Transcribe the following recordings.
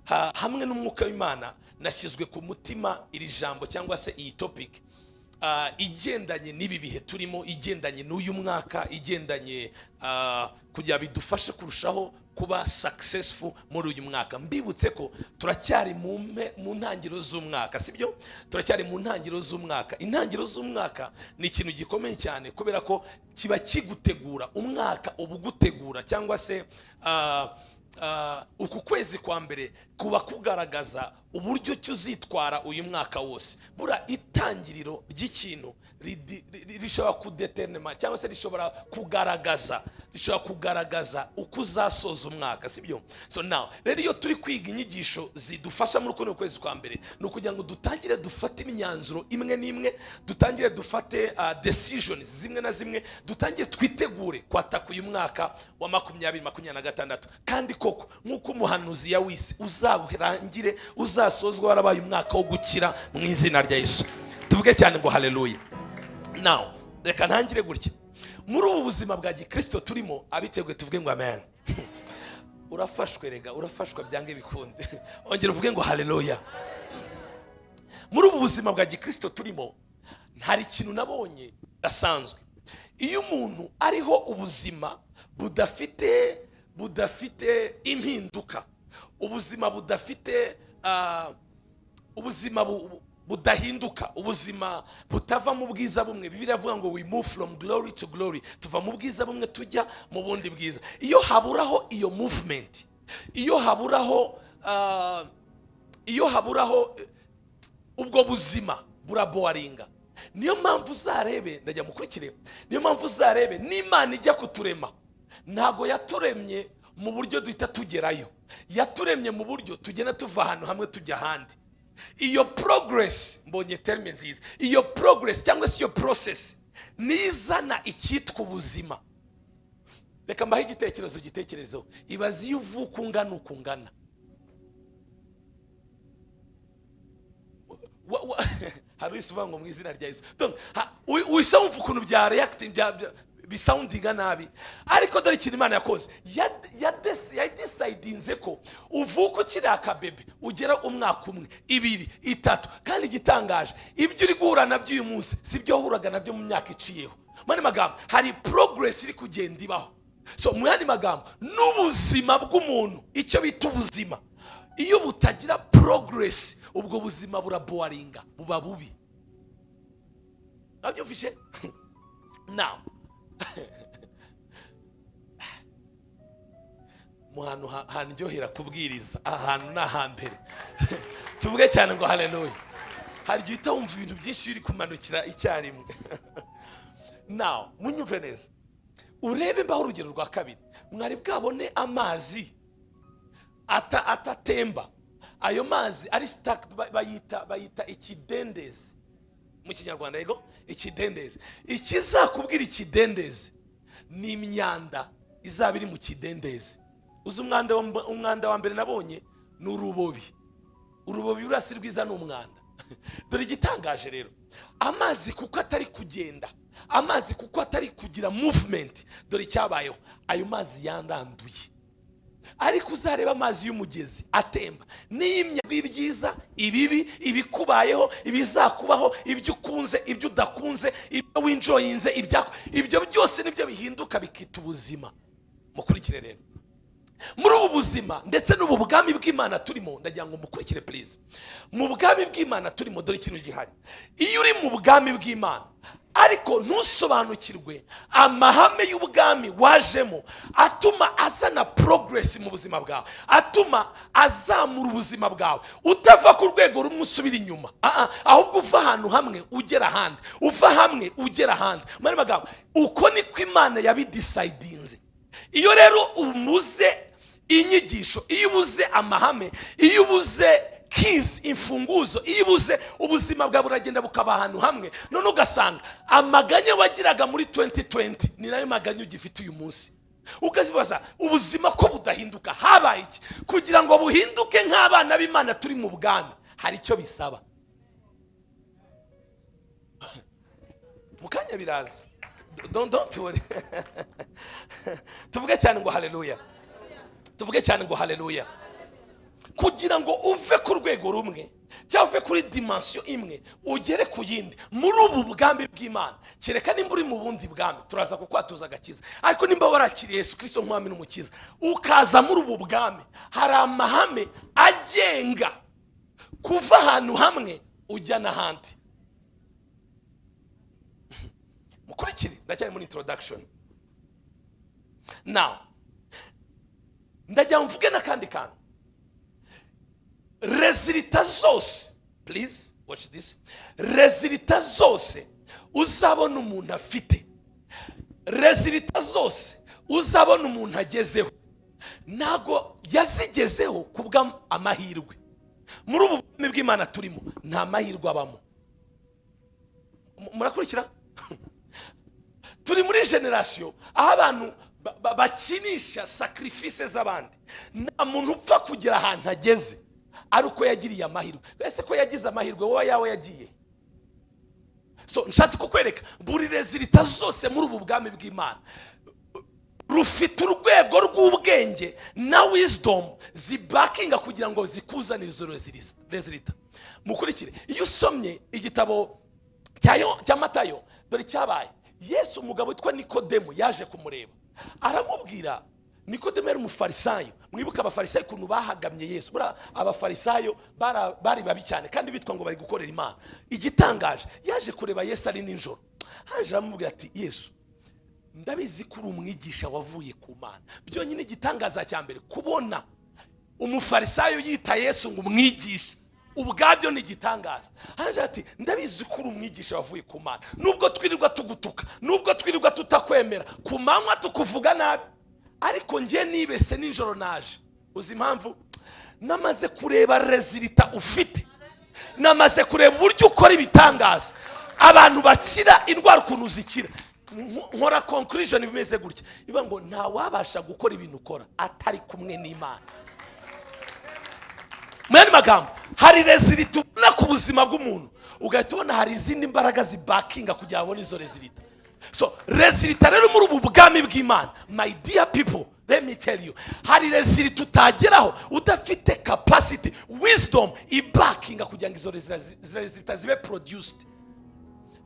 Hamwe n'umwuka w'Imana nashyizwe ku mutima iri jambo cyangwa se iyi topic igendanye n'ibi bihe turimo, igendanye n'uyu mwaka, igendanye kugira bidufashe kurushaho kuba successful muri uyu mwaka. Mbibutse ko turacyari mu ntangiriro z'umwaka, sibyo? Turacyari mu ntangiriro z'umwaka. Intangiriro z'umwaka ni ikintu gikomeye cyane kubera ko kiba kigutegura umwaka, ubugutegura cyangwa se uku kwezi kwa mbere kuba kugaragaza uburyo cyuzitwara uyu mwaka wose. Bura itangiriro ry'ikintu rishobora kudetermina cyangwa se rishobora kugaragaza uko uzasoza umwaka, sibyo? So now rero iyo turi kwiga inyigisho zidufasha muri kuno kwezi kwa mbere ni ukugira ngo dutangire dufate imyanzuro imwe n'imwe, dutangire dufate decisions zimwe na zimwe, dutangire twitegure kwataka uyu mwaka wa 2026. Kandi koko nk'uko umuhanuzi yawise, uzarangire uzasozwa warabaye umwaka wo gukira mu izina rya Yesu. Tuvuge cyane ngo haleluya. Now reka ntangire gutya. Muri ubu buzima bwa gikristo turimo, abiteguye tuvuge ngo amen. Urafashwe rega, urafashwa byange bikunde. Ongera uvuge ngo haleluya. Muri ubu buzima bwa gikristo turimo, hari ikintu nabonye gasanzwe. Iyo umuntu ariho ubuzima budafite impinduka, ubuzima budafite ubuzima budahinduka, ubuzima butava mu bwiza bumwe. Bibiliya ivuga ngo we move from glory to glory, tuva mu bwiza bumwe tujya mu bundi bwiza. Iyo haburaho iyo movement, iyo haburaho ubwo buzima buraboringa. Niyo mpamvu uzarebe, ndajya mukurikire, niyo mpamvu uzarebe n'Imana ijya kuturema ntago yaturemye mu buryo duhita tugerayo, yaturemye mu buryo tugenda tuva ahantu hamwe tujya ahandi. Iyo progress, mbonye terme nziza, iyo progress cyangwa se iyo process nizana icyitwa ubuzima. Reka mbahe igitekerezo, gitekerezo. Ibaze iyo uvuka ungana uko ungana. Hari uvuga ngo mu izina rya Yesu. Donc wisa wumva ukuntu bya reacting bya bisoundinga nabi, ariko dore ikintu Imana yakoze, yadecidinze ko uvuka ukiri akabebe ugera umwaka umwe, ibiri, itatu. Kandi igitangaje, ibyo uri guhura nabyo uyu munsi si byo wahuraga nabyo mu myaka iciyeho. Mu yandi magambo, hari progress iri kugenda ibaho. So mu yandi magambo, n'ubuzima bw'umuntu, icyo bita ubuzima, iyo butagira progress ubwo buzima buraboringa, buba bubi. Nabyumvishe? Now mu hantu handyohera kubwiriza, ahantu ni ahambere. Tuvuge cyane ngo haleluya. Hari igihe uhita wumva ibintu byinshi biri kumanukira icyarimwe. Now munyumve neza, urebe mbaho urugero rwa kabiri. Mwari bwabone amazi atatemba, ayo mazi ari stuck, bayita ikidendezi mu Kinyarwanda. Yego, ikidendezi. Ikizakubwira ikidendezi ni imyanda izaba iri mu kidendezi. Uzi umwanda wa mbere nabonye ni urubobi. Urubobi burasi rwiza ni umwanda. Dore igitangaje rero, amazi kuko atari kugenda, amazi kuko atari kugira movement, dore icyabayeho, ayo mazi yandanduye. Ariko uzareba amazi y'umugezi atemba, n'imya ibyiza, ibibi, ibikubayeho, ibizakubaho, ibyo ukunze, ibyo udakunze, ibyo winjoyinze, ibyo byose nibyo bihinduka bikita ubuzima. Mukurikire rero, muri ubu buzima ndetse n'ubu bwami bw'Imana turimo, ndagira ngo mukurikire please. Mu bwami bw'Imana turimo, dore ikintu gihari. Iyo uri mu bwami bw'Imana ariko ntusobanukirwe amahame y'ubwami wajemo atuma azana progress mu buzima bwawe, atuma azamura ubuzima bwawe, utava ku rwego rumwe usubira inyuma, ahubwo uva ahantu hamwe ugera ahandi, uva hamwe ugera ahandi. Mu magambo, uko niko Imana yabidecidinze. Iyo rero umuze inyigisho, iyo ubuze amahame, iyo ubuze keys, imfunguzo, iyo ubuze, ubuzima bwawe buragenda bukaba ahantu hamwe. None ugasanga amaganya wagiraga muri 2020 ni nayo maganya ugifite uyu munsi. Ukazibaza ubuzima ko budahinduka, habaye iki kugira ngo buhinduke? Nk'abana b'Imana turi mu bwami, hari icyo bisaba. Mukanya biraza, don't worry. Tuvuge cyane ngo haleluya. Tuvuge cyane ngo haleluya. Kugira ngo uve ku rwego rumwe cyangwa uve kuri dimension imwe ugere ku yindi muri ubu bwami bw'Imana, kereka nimba uri mu bundi bwami, turaza kukwatuza agakiza. Ariko nimba warakiriye Yesu Kirisito nk'umwami n'umukiza, ukaza muri ubu bwami, hari amahame agenga kuva ahantu hamwe ujya n'ahandi. Mukurikire, ndacyari muri introduction. Now ndagira mvuge n'akandi kantu. Résultats zose, please watch this, résultats zose uzabona umuntu afite, résultats zose uzabona umuntu agezeho, ntabwo yazigezeho kubw'amahirwe. Muri ubu bwami bw'Imana turimo nta mahirwe abamo. Murakurikira? Turi muri génération aho abantu bakinisha sacrifice z'abandi. Nta muntu upfa kugera ahantu ageze ari uko yagiriye amahirwe. Ese ko yagize amahirwe, wowe yawe yagiye? So nshatse kukwereka, buri résultat zose muri ubu bwami bw'Imana rufite urwego rw'ubwenge na wisdom zibackinga kugira ngo zikuzanire izo résultats. Mukurikire, iyo usomye igitabo cya Matayo, dore icyabaye. Yesu, umugabo witwa Nikodemu yaje kumureba, aramubwira. Nikodemu yari umufarisayo. Mwibuke abafarisayo ukuntu bahagamye Yesu. Buriya abafarisayo bari babi cyane, kandi bitwa ngo bari gukorera Imana. Igitangaje, yaje kureba Yesu ari nijoro, haje aramubwira ati: "Yesu, ndabizi ko uri umwigisha wavuye ku Mana." Byonyine igitangaza cya mbere, kubona umufarisayo yita Yesu ngo umwigishe, ubwabyo ni igitangaza. Haje ati: "Ndabizi ko uri umwigisha wavuye ku Mana, nubwo twirirwa tugutuka, nubwo twirirwa tutakwemera, ku manywa tukuvuga nabi, ariko njye nibese nijoro naje. Uzi impamvu? Namaze kureba résultat ufite, namaze kureba uburyo ukora ibitangaza, abantu bakira indwara ukuntu zikira. Nkora conclusion bimeze gutya, ivuga ngo ntawabasha gukora ibintu ukora atari kumwe n'Imana." Mu yandi magambo, hari résultat ubona ku buzima bw'umuntu, ugahita ubona hari izindi mbaraga zibackinga kugira ngo abone izo résultats. So résultat rero muri ubu bwami bw'Imana, my dear people, let me tell you, hari résultat utageraho udafite capacity, wisdom ibackinga kugira ngo izo résultats zibe produced.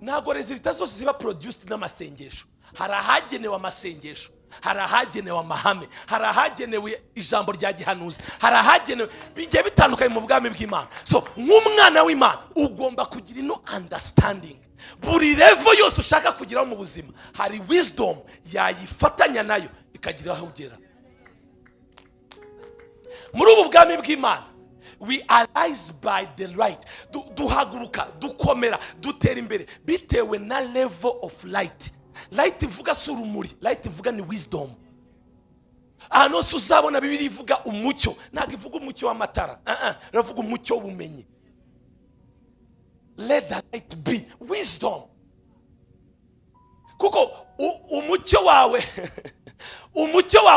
Ntabwo résultats zose ziba produced n'amasengesho. Hari ahagenewe amasengesho, hari ahagenewe amahame, hari ahagenewe ijambo rya gihanuzi, hari ahagenewe bigiye bitandukanye mu bwami bw'Imana. So nk'umwana w'Imana ugomba kugira ino understanding: buri level yose ushaka kugeraho mu buzima, hari wisdom yayifatanya nayo ikagira aho ugera. Muri ubu bwami bw'Imana, we arise by the light. Duhaguruka, dukomera, dutera imbere bitewe na level of light. Light ivuga si urumuri, light ivuga ni wisdom. Ahantu hose uzabona Bibiliya ivuga umucyo, ntabwo ivuga umucyo w'amatara. Ah, ah, iravuga umucyo w'ubumenyi. Let the light be wisdom, kuko umucyo wawe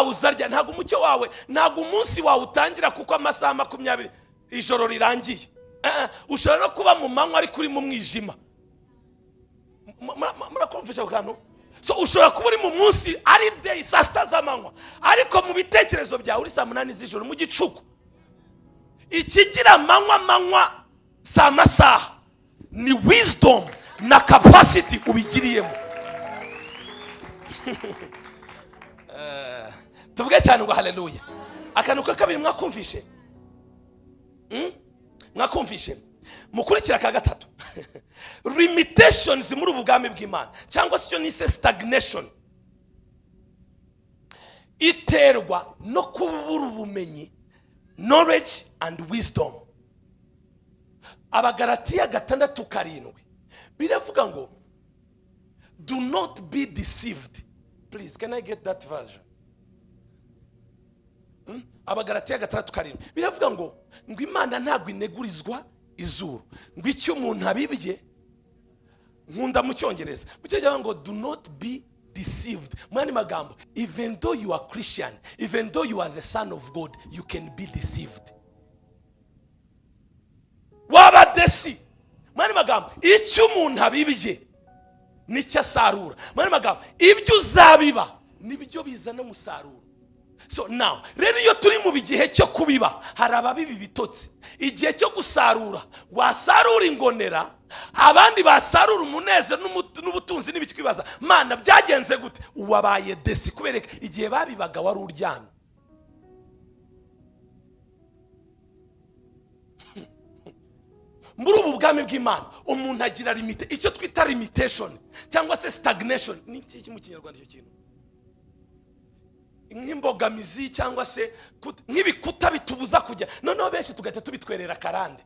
uzarya. Ntabwo umucyo wawe, ntabwo umunsi wawe utangira kuko amasaha 20 ijoro rirangiye. Ah, ah, ushobora no kuba mu manywa ariko uri mu mwijima. Murakumvisha ako kantu? So ushobora kuba uri mu munsi, ari day, saa 6 z'amanywa, ariko mu bitekerezo byawe uri saa 8 z'ijoro mu gicuku. Ikigira amanywa amanywa si amasaha, ni wisdom na capacity ubigiriyemo. Tuvuge cyane ngo haleluya. Akantu ka kabiri mwakumvishe? Mwakumvishe? Mukurikira aka gatatu. Limitations muri ubu bwami bw'Imana, cyangwa se icyo nise stagnation, iterwa no kubura ubumenyi, knowledge and wisdom. Abagaratiya 6:7 biravuga ngo: "Do not be deceived." Please, can I get that version? Abagaratiya 6:7 biravuga ngo Imana ntabwo inegurizwa izuru, ngo icyo umuntu abibye. Nkunda mu cyongereza. Mu cyongereza ngo: "Do not be deceived." Mu yandi magambo, even though you are Christian, even though you are the son of God, you can be deceived. Waba deceived. Mu yandi magambo, icyo umuntu abibye nicyo asarura. Mu yandi magambo, ibyo uzabiba nibyo bizana umusaruro. So now rero, iyo turi mu gihe cyo kubiba, hari ababiba ibitotsi. Igihe cyo gusarura, wasarura ingonera, abandi basarura umunezero n'ubutunzi n'ibikwibaza: "Mana, byagenze gute?" Wabaye déçu kubereka igihe babibaga wari uryamye. Muri ubu bwami bw'Imana, umuntu agira limite, icyo twita limitation cyangwa se stagnation. Ni iki mu Kinyarwanda icyo kintu? Nk'imbogamizi cyangwa se nk'ibikuta bitubuza kujya. Noneho benshi tugahita tubitwerera karande,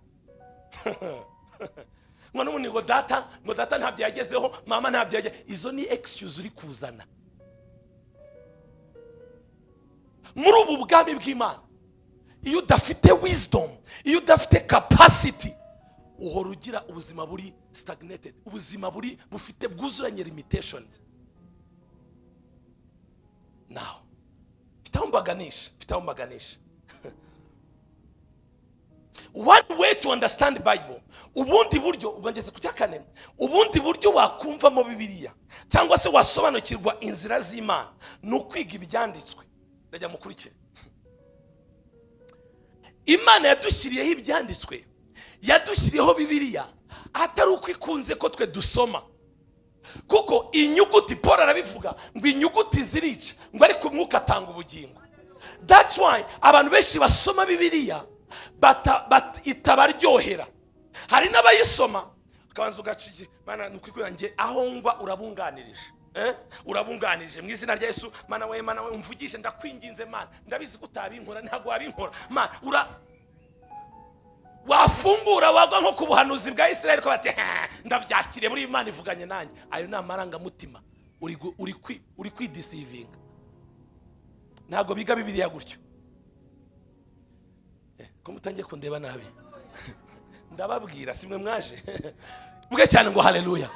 ngo n'ubundi ngo data ntabyo yagezeho, mama ntabyo yagezeho. Izo ni excuse uri kuzana. Muri ubu bwami bw'Imana, iyo udafite wisdom, iyo udafite capacity, uhora ugira ubuzima buri stagnated, ubuzima buri bufite bwuzuranye limitations. Now mfite aho mbaganisha, mfite aho mbaganisha. One way to understand Bible, ubundi buryo, ubwo ngeze ku cya kane, ubundi buryo wakumvamo Bibiliya cyangwa se wasobanukirwa inzira z'Imana ni ukwiga ibyanditswe. Ndajya mukurikire. Imana yadushyiriyeho ibyanditswe, yadushyiriyeho Bibiliya, atari uko ikunze ko twe dusoma, kuko inyuguti, Paul arabivuga ngo inyuguti zirica, ngo ariko umwuka atanga ubugingo. That's why abantu benshi basoma Bibiliya itabaryohera. Hari n'abayisoma ukabanza ugaca: "Mana, ni ukuri kwanjye aho ngwa urabunganirije, eh? Urabunganirije mu izina rya Yesu. Mana we, Mana we, umvugishe, ndakwinginze Mana, ndabizi ko utabinkora, ntabwo wabinkora Mana." Ura wafungura, wagwa nko ku buhanuzi bwa Israel, ko bati: "Ha, ndabyakiriye, muri Imana ivuganye nanjye." Ayo ni amarangamutima, uri kwideceivinga. Ntabwo biga Bibiliya gutyo. Ko mutangiye kundeba nabi? Ndababwira, simwe mwaje. Vuge cyane ngo haleluya.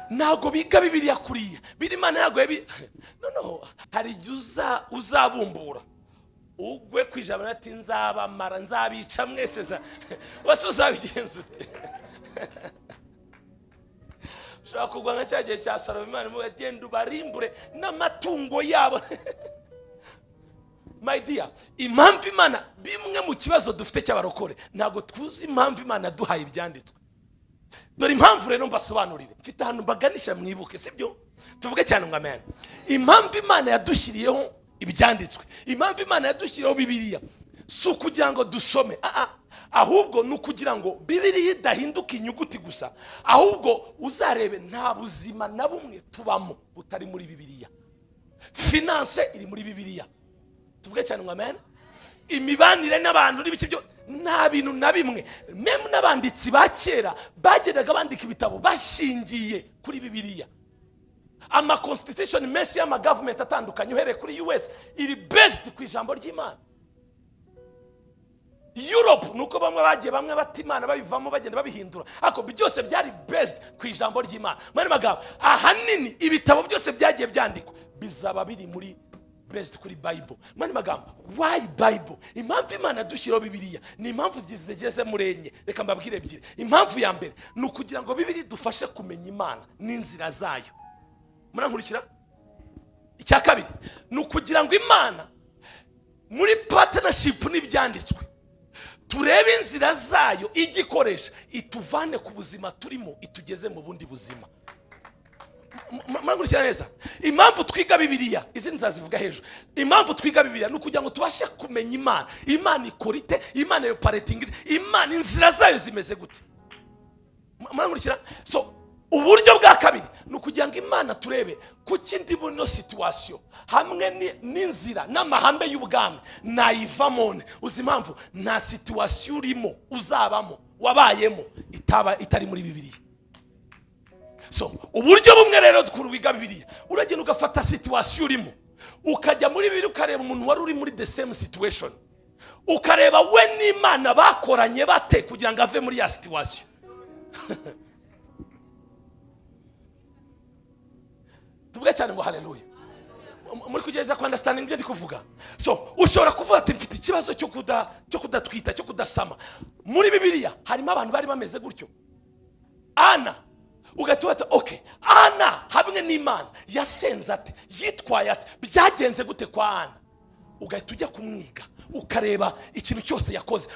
Ntabwo biga Bibiliya kuriya biri. Imana ntabwo yabi. Noneho hari igihe uzabumbura ugwe ku ijambo ati: "Nzabamara, nzabica mwese." Za wese uzabigenza ute? Ushobora kugwa nka cya gihe cya Salomo, Imana imuha: "Genda ubarimbure n'amatungo yabo." My dear, impamvu Imana, bimwe mu kibazo dufite cy'abarokore, ntabwo tuzi impamvu Imana yaduhaye ibyanditswe. Dore impamvu rero mbasobanurire, mfite ahantu mbaganisha, mwibuke, sibyo? Tuvuge cyane ngo amen. Impamvu Imana yadushyiriyeho ibyanditswe, impamvu Imana yadushyiriyeho Bibiliya, si ukugira ngo dusome, ah ah, ahubwo ni ukugira ngo Bibiliya idahinduka inyuguti gusa. Ahubwo uzarebe, nta buzima na bumwe tubamo butari muri Bibiliya. Finance iri muri Bibiliya. Tuvuge cyane ngo amen. Imibanire n'abantu n'ibice byo, nta bintu na bimwe. Même n'abanditsi ba kera bagendaga bandika ibitabo bashingiye kuri Bibiliya. Ama constitution menshi y'amagavumenti atandukanye, uhereye kuri US, iri based ku ijambo ry'Imana. Europe ni uko bamwe bagiye, bamwe bata Imana, babivamo, bagenda babihindura, ariko byose byari based ku ijambo ry'Imana. Mu yandi magambo, ahanini ibitabo byose byagiye byandikwa bizaba biri muri based kuri Bible. Mu yandi magambo, why Bible? Impamvu Imana yadushyiraho Bibiliya ni impamvu zigeze muri enye. Reka mbabwire ebyiri. Impamvu ya mbere ni ukugira ngo Bibiliya idufashe kumenya Imana n'inzira zayo. Murankurikira? Icya kabiri ni ukugira ngo Imana, muri partnership n'ibyanditswe, turebe inzira zayo ijya ikoresha, ituvane ku buzima turimo, itugeze mu bundi buzima. Murankurikira neza? Impamvu twiga Bibiliya, izindi nzazivuga hejuru. Impamvu twiga Bibiliya ni ukugira ngo tubashe kumenya Imana. Imana ikora ite? Imana yoperatinga ite? Imana inzira zayo zimeze gute? Murankurikira? So uburyo bwa kabiri ni ukugira ngo Imana turebe kuki ndi buno situation, hamwe n'inzira n'amahame y'ubwami nayivamo nte. Uzi impamvu? Nta situation urimo, uzabamo, wabayemo, itaba itari muri Bibiliya. So uburyo bumwe rero twuru wiga Bibiliya, uragenda ugafata situation urimo, ukajya muri Bibiliya, ukareba umuntu wari uri muri the same situation, ukareba we n'Imana bakoranye bate kugira ngo ave muri ya situation. Tuvuge cyane ngo haleluya. Muri kugerageza ku understanding ibyo ndi kuvuga? So ushobora kuvuga ati: "Mfite ikibazo cyo kudatwita, cyo kudasama." Muri Bibiliya harimo abantu bari bameze gutyo. Ana, ugahita ubata: "Okay, Ana hamwe n'Imana yasenze ate? Yitwaye ate? Byagenze gute kwa Ana?" Ugahita ujya kumwiga, ukareba ikintu cyose yakoze,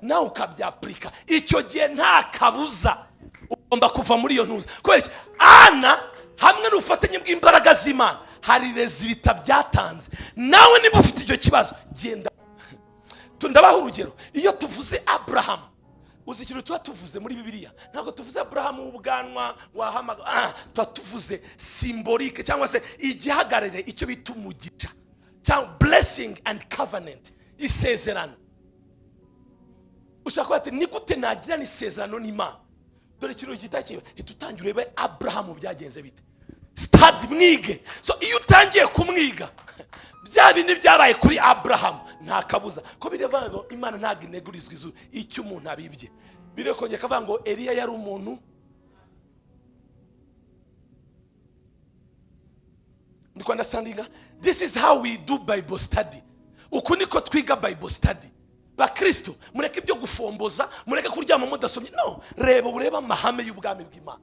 nawe ukabyapurika. Icyo gihe nta kabuza ugomba kuva muri iyo ntuza. Kubera iki? Ana hamwe n'ubufatanye bw'imbaraga z'Imana hari rezilita byatanze. Nawe niba ufite icyo kibazo genda. Ndabaha urugero, iyo tuvuze Abraham, uzi ikintu tuba tuvuze muri Bibiliya? Ntabwo tuvuze Abraham w'ubwanwa wahamaga, tuba tuvuze symbolique cyangwa se igihagarare, icyo bita umugisha cyangwa blessing and covenant, isezerano. Ushaka ati ni gute nagirana isezerano n'Imana? Dore ikintu gihita kiba, hita utangira urebe Abraham byagenze bite, study, mwige. So iyo utangiye kumwiga bya bindi byabaye kuri Abraham nta kabuza ko bireva ngo Imana ntabwo inegurizwa izu icyo umuntu abibye. Birekongera kavuga ngo Eliya yari umuntu. Ndiko understanding? This is how we do Bible study. Uku niko twiga Bible study. Bakristo, mureke ibyo gufomboza, mureke kuryama mudasomye. No, reba ureba amahame y'ubwami bw'Imana.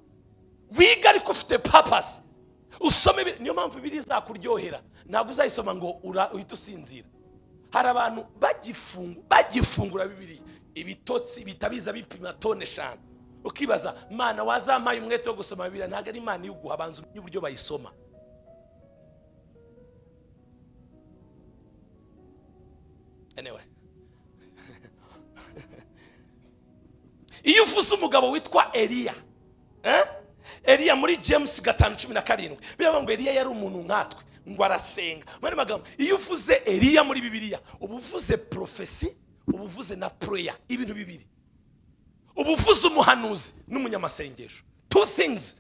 Wiga ariko ufite purpose. Usome, niyo mpamvu biri izakuryohera. Ntabwo uzayisoma ngo uhite usinzira. Hari abantu bagifungura Bibiliya, ibitotsi bitabiza bipima tone 5. Ukibaza, Mana wazampaye umwete wo gusoma Bibiliya? Ntabwo ari Imana iguha, abanza umenye uburyo bayisoma. Anyway, iyo uvuze umugabo witwa Eliya, Eliya muri James 5:17 biravuga ngo Eliya yari umuntu nkatwe, ngo arasenga. Muri magambo, iyo uvuze Eliya muri Bibiliya uba uvuze prophecy, uba uvuze na prayer, ibintu bibiri. Uba uvuze umuhanuzi n'umunyamasengesho, two things.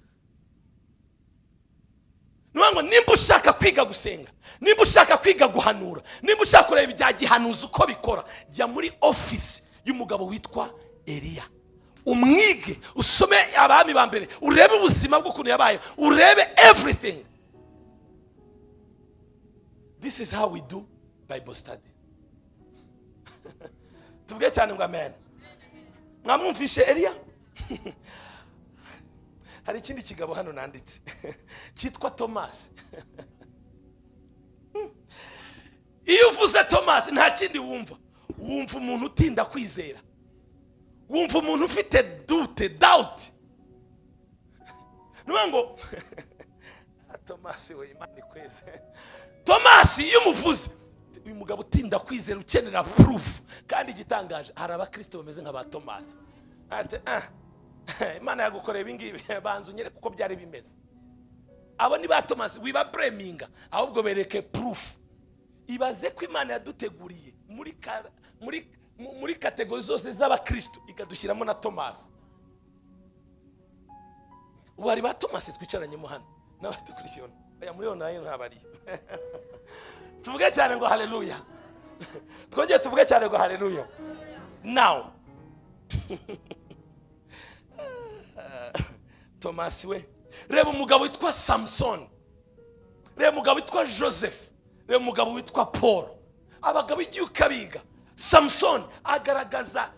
Ngo nimba ushaka kwiga gusenga, nimba ushaka kwiga guhanura, nimba ushaka kureba ibya gihanuzi uko bikora, jya muri office y'umugabo witwa Eliya, umwige, usome abami ba mbere, urebe ubuzima bw'ukuntu yabaye, urebe everything. This is how we do Bible study. Tuvuge cyane ngo amen. Mwamwumvishe Eliya? Hari ikindi kigabo hano nanditse cyitwa Thomas. Iyo uvuze Thomas nta kindi wumva, wumva umuntu utinda kwizera, wumva umuntu ufite doubt. Nuvuga ngo Thomas we, Imana ikweze. Thomas iyo umuvuze, uyu mugabo utinda kwizera, ukenera proof. Kandi igitangaje, hari abakristo bameze nka ba Thomas. Ati Imana yagukoreye ibi ngibi, banza unyereke uko byari bimeze. Abo ni ba Thomas, wiba breminga, ahubwo bereke proof. Ibaze ko Imana yaduteguriye muri kategori zose z'abakristo, ikadushyiramo na Thomas. Ubu hari ba Thomas twicaranyemo hano n'abatukurikiye, oya muri online ntabari. Tuvuge cyane ngo haleluya. Twongeye tuvuge cyane ngo haleluya. Now Thomas we, reba umugabo witwa Samson, reba umugabo witwa Joseph, reba umugabo witwa Paul. Abagabo igihe ukabiga, Samson agaragaza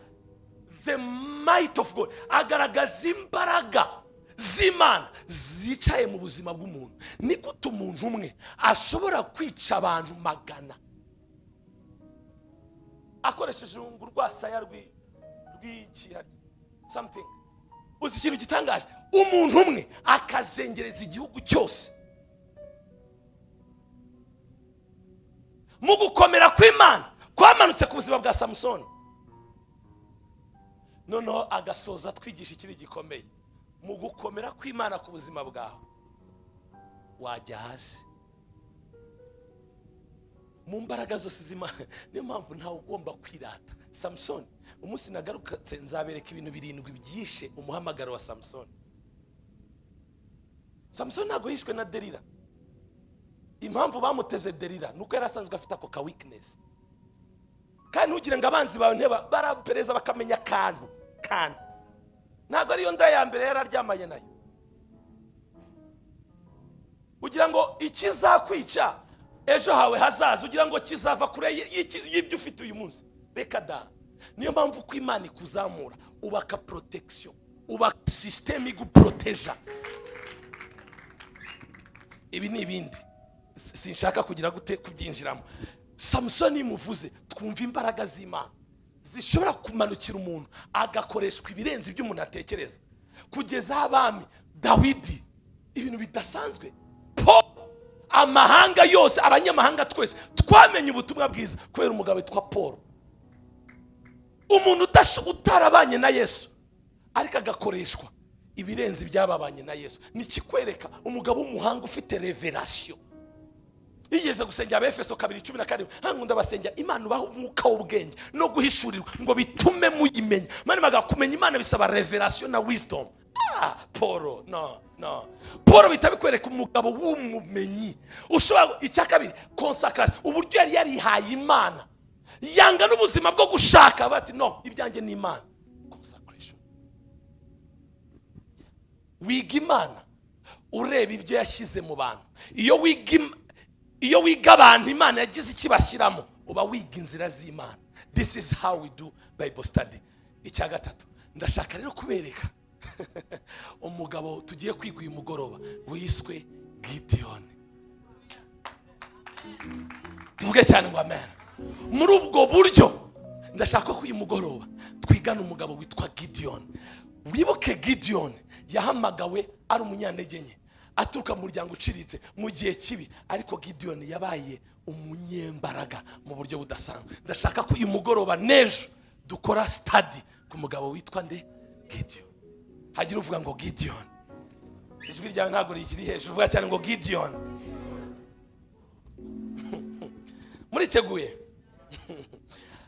the might of God, agaragaza imbaraga z'Imana zicaye mu buzima bw'umuntu. Ni gute umuntu umwe ashobora kwica abantu 100 akoresheje urwasaya rw'iki something? Uzi ikintu gitangaje? Umuntu umwe akazengereza igihugu cyose. Mu gukomera kw'Imana kwamanutse ku buzima bwa Samson, noneho agasoza twigisha ikiri gikomeye. Mu gukomera kw'Imana ku buzima bwawe wajya hasi mu mbaraga zose z'Imana. Niyo mpamvu ntawe ugomba kwirata. Samson, umunsi nagarutse nzabereka ibintu 7 byishe umuhamagaro wa Samson. Samson ntabwo yishwe na Delila. Impamvu bamuteze Delila nuko yari asanzwe afite ako ka weakness. Kandi ntugire ngo abanzi bawe nteba barapereza bakamenya akantu kantu. Ntabwo ariyo nda ya mbere yararyamanye nayo. Ugira ngo ikizakwica ejo hawe hazaza, ugira ngo kizava kure y'ibyo ufite uyu munsi. Reka da. Niyo mpamvu ko Imana ikuzamura, ubaka protection, ubaka system iguproteja. Ibi ni ibindi sinshaka kugira gute kubyinjiramo. Samusoni muvuze twumva imbaraga z'Imana zishobora kumanukira umuntu agakoreshwa ibirenze ibyo umuntu atekereza, kugeza abami Dawidi, ibintu bidasanzwe. Paul, amahanga yose, abanyamahanga twese twamenye ubutumwa bwiza kubera umugabo witwa Paul, umuntu utarabanye na Yesu ariko agakoreshwa ibirenze ibyababanye na Yesu. Nikikwereka umugabo w'umuhanga ufite revelation. Yigeze gusengera Abefeso 2:17, hankunda basengera Imana ubaho umwuka w'ubwenge no guhishurirwa ngo bitume muyimenya. Mani magakumenya Imana bisaba revelation na wisdom. Paul, no. Paul bitabikwereka umugabo w'umumenyi ushobora. Icya kabiri, consecration, uburyo yari yarihaye Imana, yanga n'ubuzima bwo gushaka bati no, ibyanjye ni Imana. Consecration, wiga Imana ureba ibyo yashyize mu bantu. Iyo wiga abantu Imana yagize ikibashyiramo, uba wiga inzira z'Imana. This is how we do Bible study. Icya gatatu, ndashaka rero kubereka umugabo tugiye kwiga uyu mugoroba wiswe Gideon. Tuvuge cyane ngo amen. Muri ubwo buryo ndashaka ko uyu mugoroba twigana umugabo witwa Gideon. Wibuke Gideon yahamagawe ari umunyantege nke, aturuka mu muryango uciriritse mu gihe kibi, ariko Gideon yabaye umunyembaraga mu buryo budasanzwe. Ndashaka ko uyu mugoroba n'ejo dukora study ku mugabo witwa nde? Gideon. Hagira uvuga ngo Gideon. Ijwi ryawe ntabwo rikiri hejuru, uvuga cyane ngo Gideon. Muriteguye?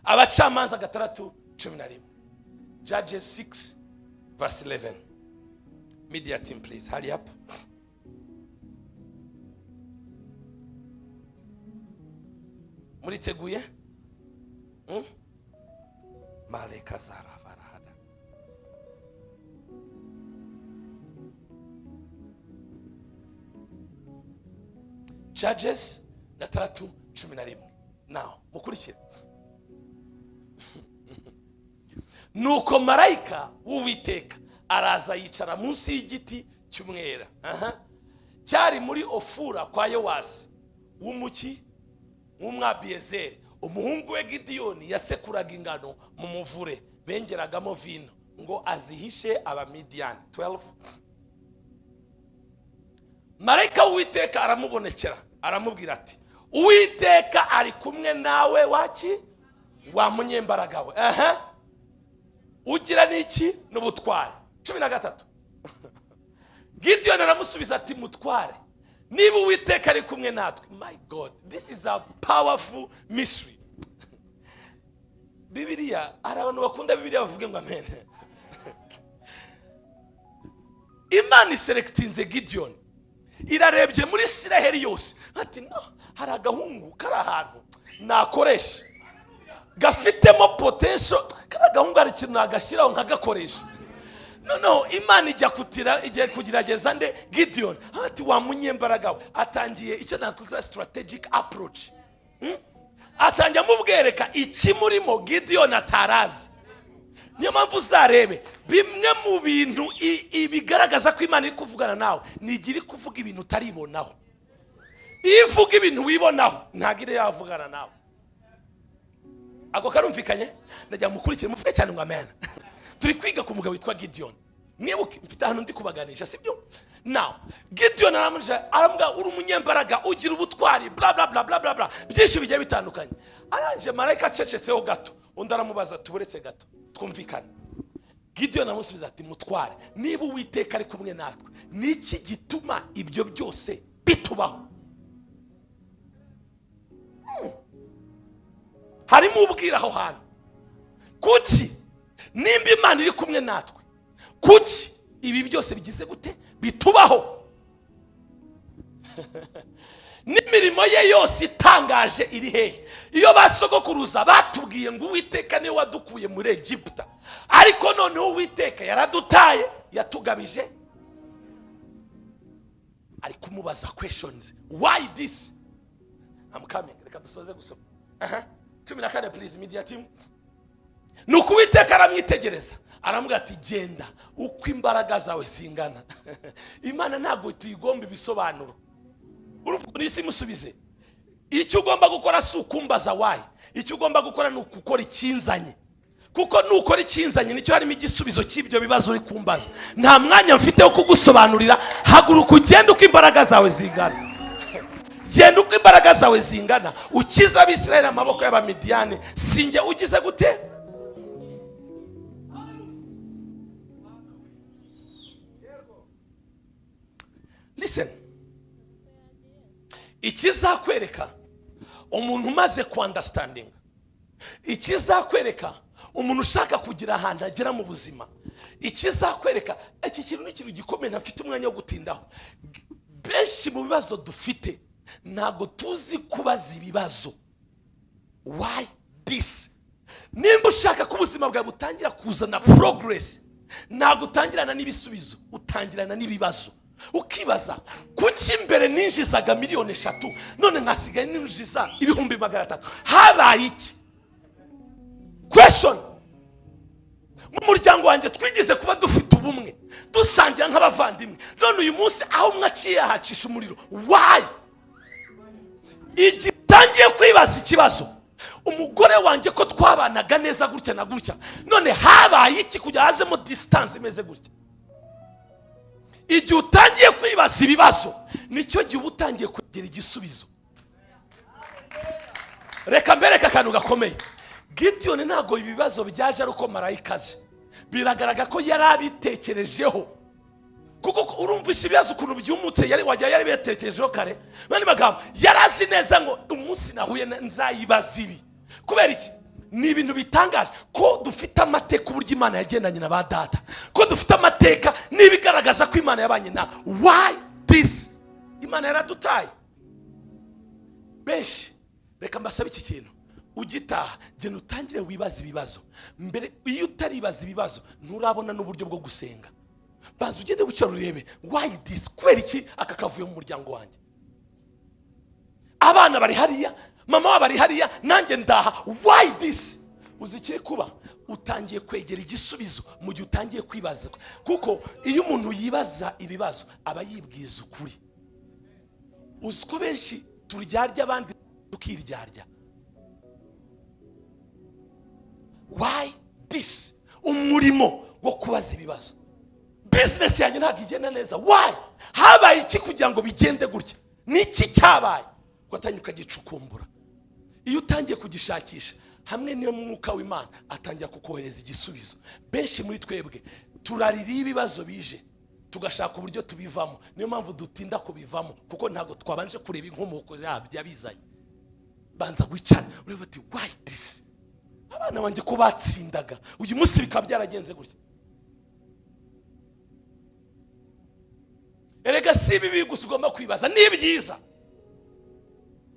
Abacamanza 6:11, Judges 6 verse 11. Media team, please hurry up. Muriteguye? Maleka zara varahada. Judges 6:11. Now, mukurikire. Nuko marayika w'Uwiteka araza yicara munsi y'igiti cy'umwera. Cyari muri Ofura kwa Yowasi w'umuki w'Umwabiyezeri. Umuhungu we Gidiyoni yasekuraga ingano mu muvure bengeragamo vino ngo azihishe Abamidiyani. 12. Marayika w'Uwiteka aramubonekera aramubwira ati, Uwiteka ari kumwe nawe waki wa munyembaraga we. Ugira niki n'ubutware. 13. Gideon aramusubiza ati, mutware, niba Uwiteka ari kumwe natwe. My God, this is a powerful mystery. Bibiliya, hari abantu bakunda Bibiliya bavuge ngo amen. Imana iselectinze Gideon, irarebye muri Isiraheli yose ati no, hari agahungu kari ahantu nakoresha gafitemo potential, kari agahungu hari ikintu nagashyiraho nkagakoresha. No, Imana ijya kutira igiye kugerageza nde? Gideon. Ati wa munyembaraga we. Atangiye icyo natwita strategic approach. Atangiye amubwereka ikimurimo Gideon atarazi. Niyo mpamvu uzarebe bimwe mu bintu ibigaragaza ko Imana iri kuvugana nawe, nigira kuvuga ibintu utaribonaho. Iyo ivuga ibintu wibonaho ntabwo iri yavugana nawe. Ako karumvikanye? Ndajya mukurikire muvuge cyane ngo amen. Turi kwiga ku mugabo witwa Gideon. Mwibuke mfite ahantu ndi kubaganisha, sibyo? Now, Gideon aramubwira uri umunyembaraga ugira ubutwari bla bla bla bla bla bla, byinshi bigiye bitandukanye. Aranje marayika acecetseho gato, undi aramubaza tuburetse gato twumvikane. Gideon aramusubiza ati, mutware, niba Uwiteka ari kumwe natwe, niki gituma ibyo byose bitubaho? Harimo ubwira aho hantu. Kuki nimba Imana iri kumwe natwe, kuki ibi byose bigize gute bitubaho? N'imirimo ye yose itangaje iri hehe? Iyo basogokuruza batubwiye ngo Uwiteka niwe wadukuye muri Egiputa, ariko noneho Uwiteka yaradutaye, yatugabije. Ari kumubaza questions, why this? I'm coming. Reka dusoze gusoma. 14 please, media team. Nuko Uwiteka aramwitegereza aramubwira ati, genda uko imbaraga zawe zingana. Imana ntabwo tuyigomba ibisobanuro. Urumva isi imusubize. Icyo ugomba gukora si ukumbaza why, icyo ugomba gukora ni ukukora ikinzanye, kuko nukora ikinzanye nicyo harimo igisubizo cy'ibyo bibazo uri kumbaza. Nta mwanya mfite wo kugusobanurira. Haguruka ugende uko imbaraga zawe zingana, genda uko imbaraga zawe zingana, ukize Abisirayeli amaboko y'Abamidiyani. Sinjye ugize gute? Listen, ikizakwereka umuntu umaze ku understanding, ikizakwereka umuntu ushaka kugira ahantu agera mu buzima, ikizakwereka iki kintu ni ikintu gikomeye ntafite umwanya wo gutindaho. Benshi mu bibazo dufite ntabwo tuzi kubaza ibibazo. Why this? Nimba ushaka ko ubuzima bwawe butangira kuzana progress, ntabwo utangirana n'ibisubizo, utangirana n'ibibazo. Ukibaza kuki mbere ninjizaga 3 miliyoni none nkasigaye ninjiza 300,000, habaye iki? Question. Mu muryango wanjye twigeze kuba dufite ubumwe, dusangira nk'abavandimwe, none uyu munsi aho umwe aciye ahacisha umuriro. Why? Igitangiye kwibaza ikibazo, umugore wanjye ko twabanaga neza gutya na gutya, none habaye iki kugira hazemo distance imeze gutya? Igihe utangiye kwibaza ibibazo nicyo gihe uba utangiye kugira igisubizo. Reka mbereke akantu gakomeye. Gidiyoni ntabwo ibibazo byaje ari uko marayika aje, biragaragara ko yari abitekerejeho, kuko urumvisha ibibazo ukuntu byumutse, yari wajya yari bitekerejeho kare. Mani magambo yari azi neza ngo umunsi nahuye nzayibaza ibi. Kubera iki? Ni ibintu bitangaje ko dufite amateka uburyo Imana yagendanye na ba data, ko dufite amateka n'ibigaragaza ko Imana yabanye na. Why this? Imana yaradutaye benshi. Reka mbasabe iki kintu, ugitaha genda utangire wibaze ibibazo mbere. Iyo utaribaza ibibazo nturabona n'uburyo bwo gusenga. Banza ugende wicara urebe why this, kubera iki aka kavuye mu muryango wanjye? Abana bari hariya, mama wabo ari hariya, nanjye ndaha. Why this? Uzi ikiri kuba? Utangiye kwegera igisubizo mu gihe utangiye kwibaza, kuko iyo umuntu yibaza ibibazo aba yibwiza ukuri. Uzi ko benshi turyarya abandi tukiryarya. Why this? Umurimo wo kubaza ibibazo. Business yanjye ntabwo igenda neza. Why? Habaye iki kugira ngo bigende gutya? Niki cyabaye? Ugatangira ukagicukumbura. Iyo utangiye kugishakisha hamwe n'iyo mwuka w'Imana atangira kukohereza igisubizo. Benshi muri twebwe turarira ibibazo bije, tugashaka uburyo tubivamo. Niyo mpamvu dutinda kubivamo, kuko ntabwo twabanje kureba inkomoko yabyo yabizanye. Banza wicare urebe uti why this? Abana banjye ko batsindaga uyu munsi bikaba byaragenze gutya. Erega si ibibi gusa ugomba kwibaza, ni ibyiza.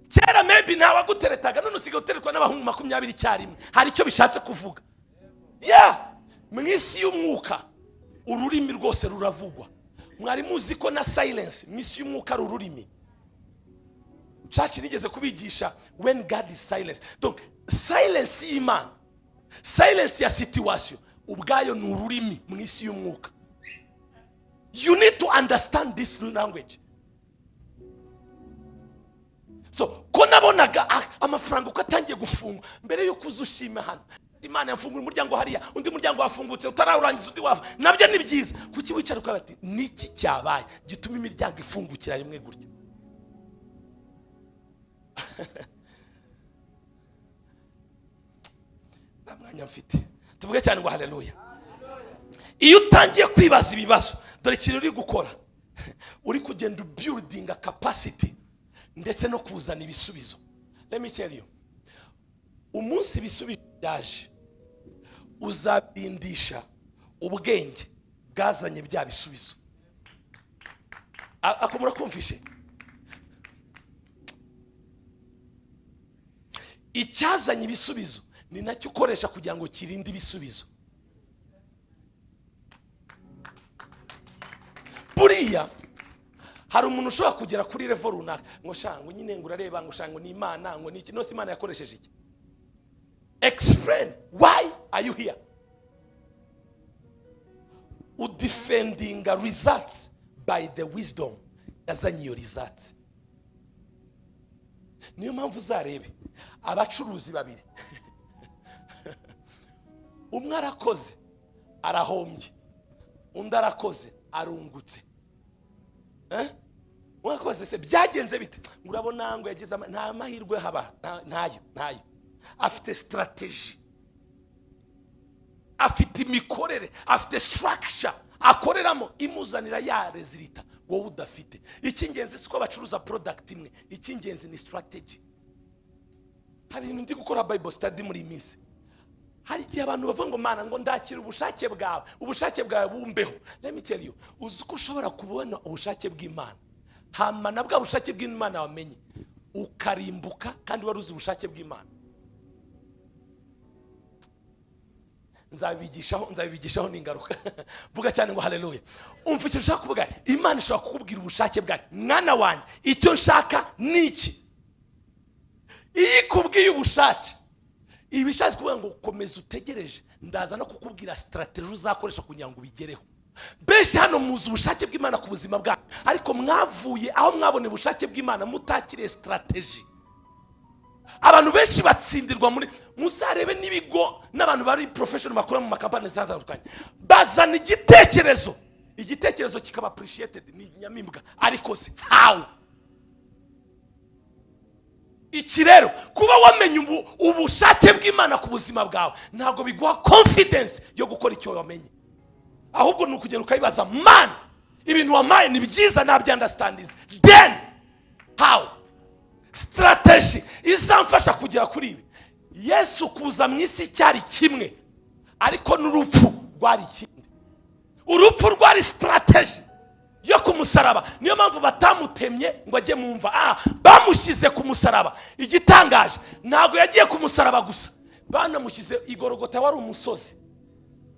Kera maybe ntawaguteretaga, none usigaye uteretwa n'abahungu 20 icyarimwe. Hari icyo bishatse kuvuga. Mu isi y'umwuka ururimi rwose ruravugwa. Mwari muzi ko na silence mu isi y'umwuka ari ururimi? Church nigeze kubigisha when God is silence. Donc silence y'Imana, silence ya situation ubwayo ni ururimi mu isi y'umwuka. You need to understand this language. So ko nabonaga amafaranga uko atangiye gufungwa, mbere yuko uza ushima hano Imana yafungura umuryango hariya, undi muryango wafungutse utarawurangiza undi wava, nabyo ni byiza. Kuki wicara ukavuga ati niki cyabaye gituma imiryango ifungukira rimwe gutya? Nta mwanya mfite. Tuvuge cyane ngo haleluya. Iyo utangiye kwibaza ibibazo, dore ikintu uri gukora, uri kugenda building a capacity ndetse no kuzana ibisubizo. Let me tell you, umunsi ibisubizo byaje uzabindisha ubwenge bwazanye bya bisubizo. Ako murakumvishe? Icyazanye ibisubizo ni nacyo ukoresha kugira ngo kirinde ibisubizo. Buriya hari umuntu ushobora kugera kuri level runaka ngo shango nyine ngo urareba ngo shango ni Imana ngo niki, nose Imana yakoresheje iki? Explain why are you here? Udefending results by the wisdom yazanye iyo results. Niyo mpamvu uzarebe abacuruzi babiri, umwe arakoze arahombye, undi arakoze arungutse. Umwe se byagenze bite? Urabona ngo yagize nta mahirwe haba ntayo. Afite strategy, afite imikorere, afite structure akoreramo imuzanira ya resulta wowe udafite. Icy'ingenzi siko bacuruza product imwe, icy'ingenzi ni strategy. Hari ibintu ndi gukora Bible study muri minsi. Hari igihe abantu bavuga ngo Mana ngo ndakira ubushake bwawe, ubushake bwawe bumbeho. Let me tell you, uzi ko ushobora kubona ubushake bw'Imana, hama na bwa bushake bw'Imana wamenye ukarimbuka kandi wari uzi ubushake bw'Imana. Nzabigishaho n'ingaruka. Vuga cyane ngo haleluya. Umva icyo nshaka kuvuga, Imana ishobora kukubwira ubushake bwawe. Mwana wanjye, icyo nshaka ni iki. Iyo ikubwiye ubushake, ibishatse kuvuga ngo komeza utegereje, ndaza no kukubwira strategy uzakoresha kugira ngo ubigereho. Benshi hano muzi ubushake bw'Imana ku buzima bwanyu, ariko mwavuye aho mwabone ubushake bw'Imana mutakiriye strategy. Abantu benshi batsindirwa muri, muzarebe n'ibigo n'abantu bari professional bakora mu makampani atandukanye, bazana igitekerezo, igitekerezo kikaba appreciated, ni nyamimbwa, ariko se how? Iki rero kuba wamenye ubushake bw'Imana ku buzima bwawe ntabwo biguha confidence yo gukora icyo wamenye, ahubwo ni ukugenda ukayibaza, man, ibintu wamaye ni byiza nabyo understand, then how? Strategy izamfasha kugera kuri ibi. Yesu kuza mu isi cyari kimwe, ariko n'urupfu rwari ikindi. Urupfu rwari strategy yo ku musaraba. Niyo mpamvu batamutemye ngo ajye mu mva, bamushyize ku musaraba. Igitangaje, ntabwo yagiye ku musaraba gusa, banamushyize igorogota, wari umusozi.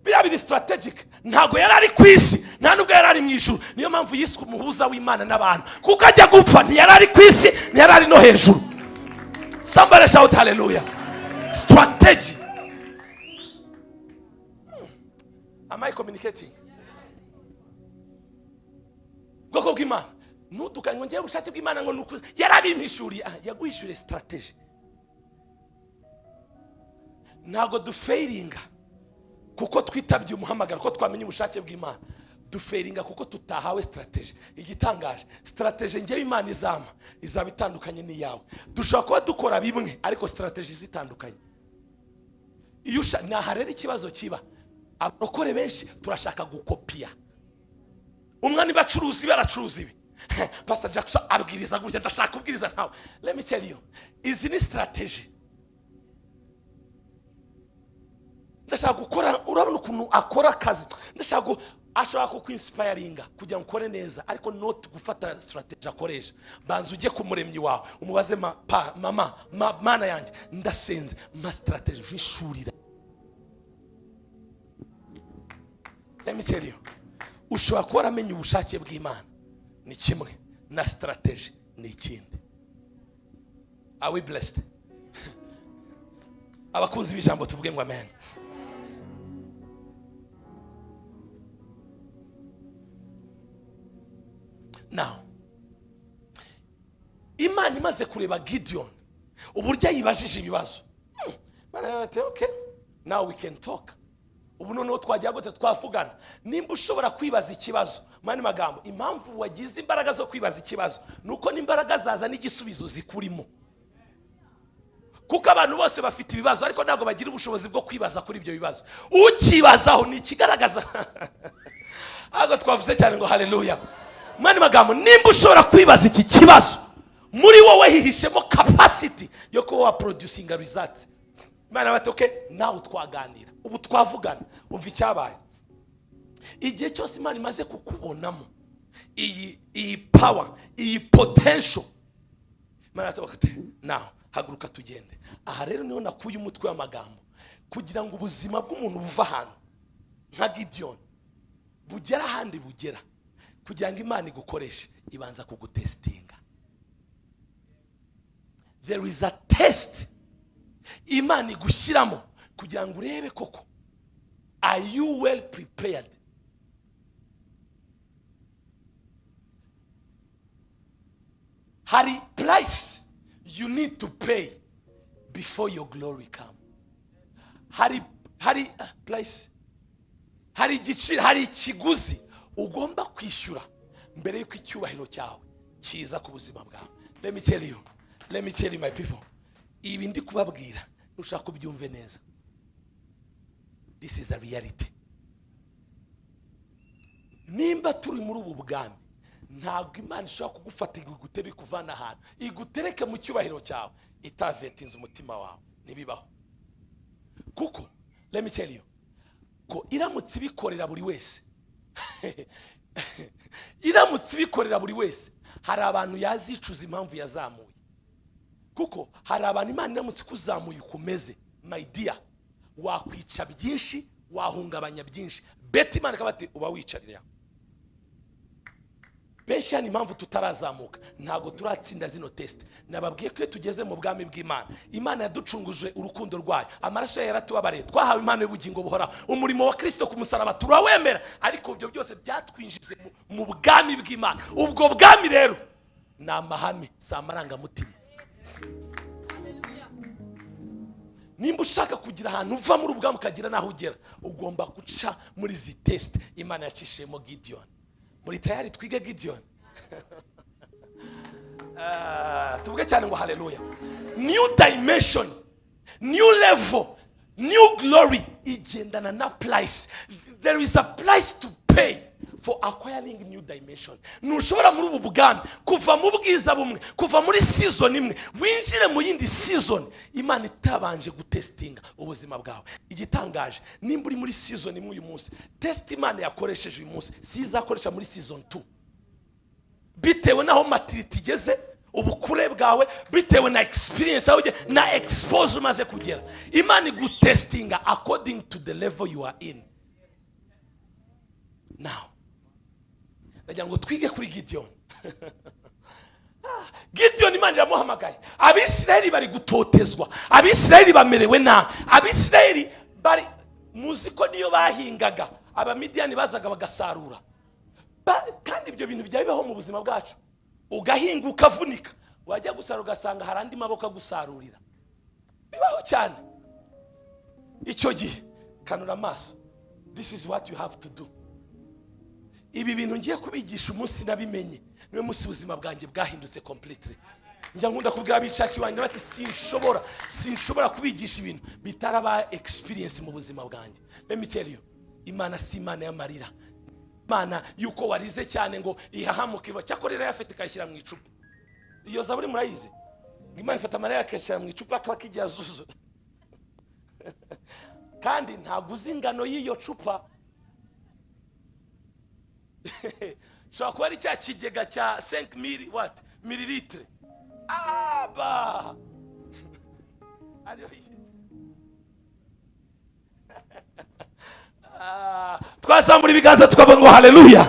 Biriya biri strategic. Ntabwo yari ari ku isi, nta nubwo yari ari mu ijuru. Niyo mpamvu yiswe umuhuza w'Imana n'abantu, kuko ajya gupfa ntiyari ari ku isi, ntiyari ari no hejuru. Somebody shout hallelujah. Strategy. Am I communicating? Bwoko bw'Imana, ntutukanye ngo ngewe ubushake bw'Imana ngo nukuze. Yarabimpishuriye, yaguhishuriye strategy. Ntabwo dufailinga kuko twitabye umuhamagaro, ko twamenye ubushake bw'Imana. Dufailinga kuko tutahawe strategy. Igitangaje, strategy ngewe Imana izama izaba itandukanye n'iyawe. Dushobora kuba dukora bimwe ariko strategy zitandukanye. Iyo naha rero ikibazo kiba, abarokore benshi turashaka gukopiya. Umwani bacuruzi baracuruza ibi, Pastor Jackson abwiriza gutya, ndashaka kubwiriza nkawe. Let me tell you, izi ni strategy. Ndashaka gukora, urabona ukuntu akora akazi, ndashaka ashobora kukwinspiringa kugira ngo ukore neza, ariko not gufata strategy akoresha. Banza ujye ku muremyi wawe umubaze, mama, mana yanjye ndasenze, ma strategy mpishurira. Let me tell you, ushobora kuba waramenye ubushake bw'Imana ni kimwe na strategy ni ikindi. Are we blessed? Abakunzi b'ijambo tuvuge ngo amen. Now, Imana imaze kureba Gideon uburyo yibajije ibibazo, Imana ati okay, now we can talk. Ubu noneho twajya gute twavugana. Nimba ushobora kwibaza ikibazo, mani magambo, impamvu wagize imbaraga zo kwibaza ikibazo nuko n'imbaraga zaza n'igisubizo zikurimo. Kuko abantu bose bafite ibibazo ariko ntabwo bagira ubushobozi bwo kwibaza kuri ibyo bibazo. Ukibazaho ni ikigaragaza. Ahubwo twavuze cyane ngo haleluya. Mani magambo, nimba ushobora kwibaza iki kibazo, muri wowe hihishemo capacity yo kuba wa producing results. Imana bati okay, nawe twaganira, ubu twavugana. Umva icyabaye. Igihe cyose Imana imaze kukubonamo iyi power, iyi potential, Imana ati now haguruka tugende. Aha rero niho nakuye umutwe w'amagambo, kugira ngo ubuzima bw'umuntu buva ahantu nka Gideon bugera ahandi bugera, kugira ngo Imana igukoreshe ibanza kugutestinga. There is a test Imana igushyiramo kugira ngo urebe koko are you well prepared. Hari price You need to pay before your glory come. Hari price, hari igiciro, hari ikiguzi ugomba kwishyura mbere y'uko icyubahiro cyawe kiza ku buzima bwawe. Let me tell you, let me tell you, my people, ibi ndi kubabwira nushaka kubyumve neza. This is a reality. Nimba turi muri ubu bwami, ntabwo Imana ishobora kugufata ngo igutebe, ikuvana ahantu, igutereke mu cyubahiro cyawe itavettinze umutima wawe. Ntibibaho. Kuko let me tell you ko iramutse ibikorera buri wese, iramutse ibikorera buri wese, hari abantu yazicuza impamvu yazamuye. Kuko hari abantu Imana iramutse ikuzamuye ukomeze, my dear, wakwica byinshi, wahungabanya byinshi. Better Imana ikaba ati uba wicarira. Benshi hano impamvu tutarazamuka, ntabwo turatsinda zino test. Nababwiye ko iyo tugeze mu bwami bw'Imana, Imana yaducunguje urukundo rwayo, amaraso yayo yaratubabariye, twahawe impano y'ubugingo buhoraho, umurimo wa Kirisito ku musaraba turawemera. Ariko ibyo byose byatwinjize mu bwami bw'Imana. Ubwo bwami rero ni amahame, si amarangamutima. Nimba ushaka kugira ahantu uva muri ubwami ukagira n'aho ugera, ugomba guca muri izi test Imana yacishijemo Gideon. Muri tayari twige Gideon? Tuvuge cyane ngo haleluya. New dimension, new level, new glory igendana na price. There is a price to pay for acquiring new dimension. Ntushobora muri ubu bwami kuva mu bwiza bumwe, kuva muri season imwe winjire mu yindi season, Imana itabanje gutestinga ubuzima bwawe. Igitangaje, nimba uri muri season imwe uyu munsi, test Imana yakoresheje uyu munsi si izakoresha muri season 2, bitewe n'aho maturity igeze, ubukure bwawe, bitewe na experience yawe na exposure umaze kugera. Imana igutestinga according to the level you are in now. Ndagira ngo twige kuri Gideon. Gideon, Imana iramuhamagaye. Abisirayeli bari gutotezwa, Abisirayeli bamerewe nabi, Abisirayeli bari muzi ko niyo bahingaga Abamidiyani bazaga bagasarura. Kandi ibyo bintu bijya bibaho mu buzima bwacu, ugahinga ukavunika, wajya gusarura ugasanga hari andi maboko agusarurira. Bibaho cyane. Icyo gihe kanura amaso. This is what you have to do. Ibi bintu ngiye kubigisha, umunsi nabimenye niwe munsi ubuzima bwanjye bwahindutse completely. Njya nkunda kubwira abicaci banjye bati sinshobora kubigisha ibintu bitaraba experience mu buzima bwanjye. Let me tell you, Imana si Imana y'amarira, Imana yuko warize cyane ngo ihahamuke iva. Cyakora irayafite ikayishyira mu icupa. Iyo zaburi murayizi, Imana ifata amarira akayashyira mu icupa, akaba kigiye azuzu, kandi ntabwo uzi ingano y'iyo cupa. Ushobora kuba ari cya kigega cya 5 mili what millilitre aba ariyo. Twazamura ibiganza tukavuga ngo haleluya.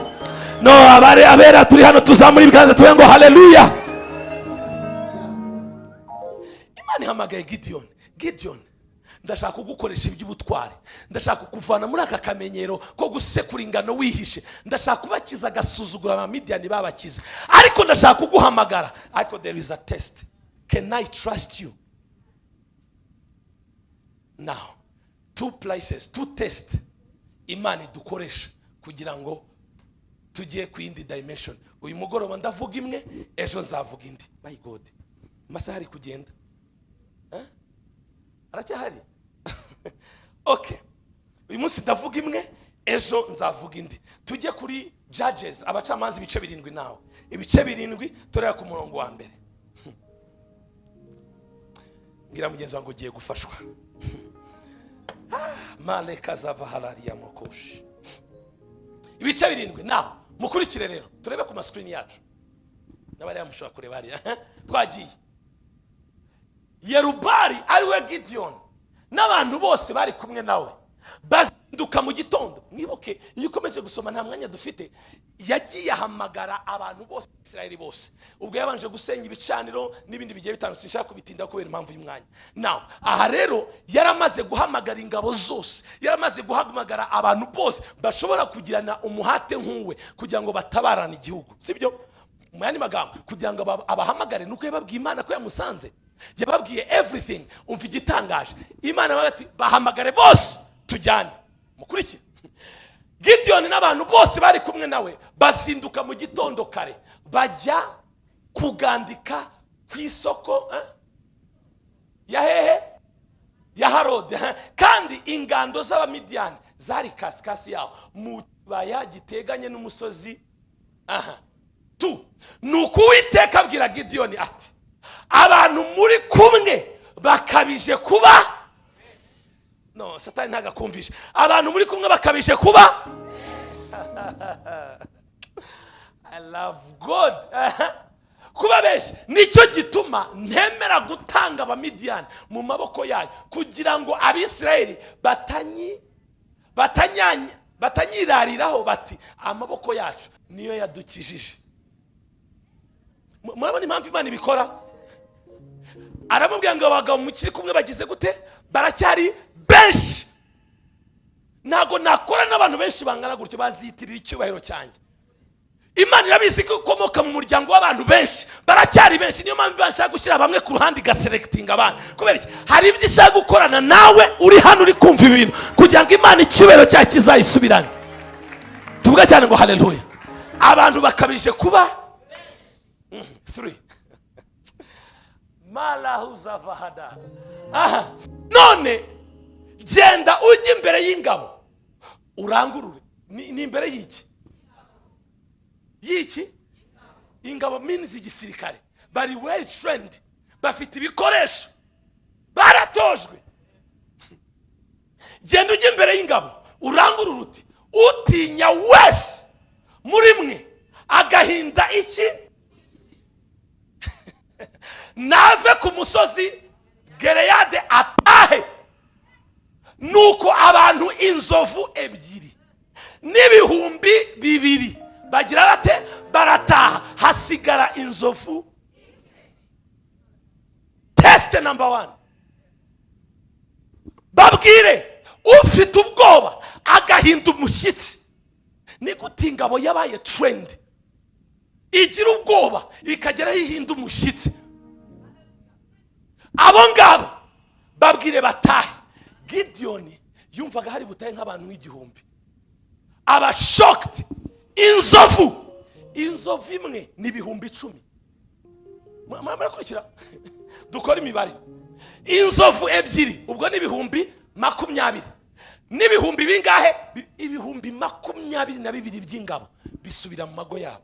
No abare abera turi hano, tuzamura ibiganza tuvuge ngo haleluya. Imana ihamagaye Gideon. Gideon, ndashaka kugukoresha iby'ubutwari, ndashaka kukuvana muri aka kamenyero ko gusekura ingano wihishe, ndashaka kubakiza agasuzuguro Abamidiyani babakiza, ariko ndashaka kuguhamagara. Ariko there is a test. Can I trust you now? Two places, two tests Imana idukoresha kugira ngo tujye ku yindi dimension. Uyu mugoroba ndavuga imwe, ejo nzavuga indi. My God, amasaha ari kugenda. Aracyahari? Okay, uyu munsi ndavuga imwe, ejo nzavuga indi. Tujye kuri Judges, Abacamanza, ibice 7. Nawe ibice 7, turera ku murongo wa mbere. Ngira mugenzi wangu ugiye gufashwa. Maleka zava halariya mokoshi. Ibice 7 nawe mukurikire rero, turebe ku mascreen yacu n'abariya mushobora kureba hariya. Twagiye. Yerubali, ariwe Gideon, n'abantu bose bari kumwe nawe bazinduka mu gitondo. Mwibuke, iyo ukomeje gusoma, nta mwanya dufite, yagiye ahamagara abantu bose, Israeli bose, ubwo yabanje gusenya ibicaniro n'ibindi bigiye bitandukanye. Sinshaka kubitinda kubera impamvu y'umwanya. Now aha rero yaramaze guhamagara ingabo zose, yaramaze guhamagara abantu bose bashobora kugirana umuhate nk'uwe kugira ngo batabarane igihugu, sibyo? Mu yandi magambo, kugira ngo abahamagare nuko yababwiye Imana ko yamusanze, yababwiye everything. Umva igitangaje, Imana ati bahamagare bose tujyane. Mukurikire. Gidiyoni n'abantu bose bari kumwe nawe bazinduka mu gitondo kare bajya kugandika ku isoko ya hehe ya Harode. Kandi ingando z'Abamidiyani zari kasikasi yaho mu kibaya giteganye n'umusozi. Aha tu nuko Uwiteka abwira Gidiyoni ati abantu muri kumwe bakabije kuba. No, Satani ntagakumvisha. Abantu muri kumwe bakabije kuba. I love God. Kuba benshi nicyo gituma ntemera gutanga Abamidiyani mu maboko yayo, kugira ngo Abisirayeli batanyirariraho bati amaboko yacu niyo yadukijije. Murabona impamvu Imana ibikora? Aramubwira ngo abagabo mukiri kumwe bagize gute? Baracyari benshi. Ntago nakora n'abantu benshi bangana gutyo bazitirira icyubahiro cyanjye. Imana irabizi ko ukomoka mu muryango w'abantu benshi, baracyari benshi. Niyo mpamvu Imana ishaka gushyira bamwe ku ruhande igaselectinga abandi. Kubera iki? Hari ibyo ishaka gukorana nawe uri hano uri kumva ibintu, kugira ngo Imana icyubahiro cyayo kizayisubirane. Tuvuge cyane ngo haleluya. Abantu bakabije kuba 3 malahuzavahada. Aha none genda ujye imbere y'ingabo urangurure. Ni imbere y'iki? Y'iki? Ingabo means igisirikare. Bari well trained, bafite ibikoresho, baratojwe. Genda ujye imbere y'ingabo urangurure uti utinya wese muri mwe agahinda iki nave ku musozi Gereyade atahe. Nuko abantu inzovu 2 n'2,000 bagira bate? Barataha, hasigara inzovu. Test number 1. Babwire ufite ubwoba agahinda umushyitsi. Ni gute ingabo yabaye trend igira ubwoba ikagera yihinda umushyitsi? Abo ngabo babwire batahe. Gidiyoni yumvaga hari butahe nk'abantu 1,000. Aba shocked. Inzovu imwe ni 10,000. Murakurikira? Dukora imibare. Inzovu 2 ubwo ni 20,000. N'ibihumbi bingahe? 22,000 by'ingabo bisubira mu mago yabo.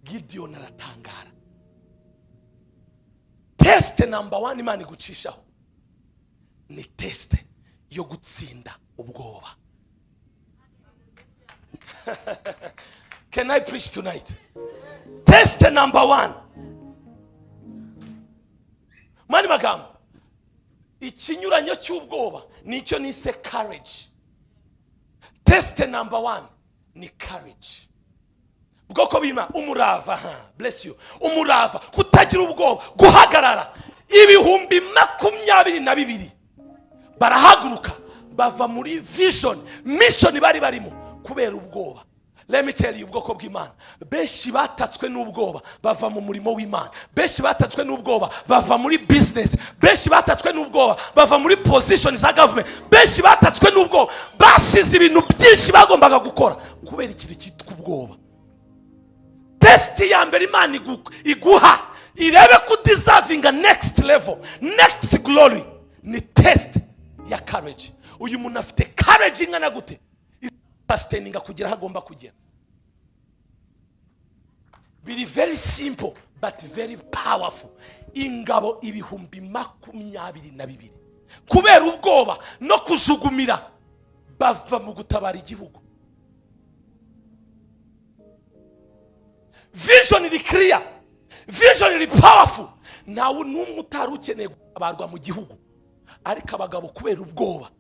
Gidiyoni aratangara. Test number 1 Imana igucishaho ni test yo gutsinda ubwoba. Can I preach tonight? Test number 1. Mani magambo, ikinyuranyo cy'ubwoba nicyo nise courage. Test number 1 ni courage. Bwoko bima umurava, bless you. Umurava, kutagira ubwoba, guhagarara. 22,000 barahaguruka bava muri vision, mission bari barimo kubera ubwoba. Let me tell you, ubwoko bw'Imana benshi batatswe n'ubwoba bava mu murimo w'Imana, benshi batatswe n'ubwoba bava muri business, benshi batatswe n'ubwoba bava muri position za government, benshi batatswe n'ubwoba basize ibintu byinshi bagombaga gukora kubera ikintu cyitwa ubwoba. Test ya mbere Imana iguha irebe ko deservinga next level, next glory, ni test ya courage. Uyu muntu afite courage ingana gute sustaininga kugera aho agomba kugera? Biri very simple but very powerful. Ingabo 22,000 kubera ubwoba no kujugumira bava mu gutabara igihugu. Vision iri clear, vision iri powerful. Ntawe n'umwe utari ukeneye gutabarwa mu gihugu, ariko abagabo kubera ubwoba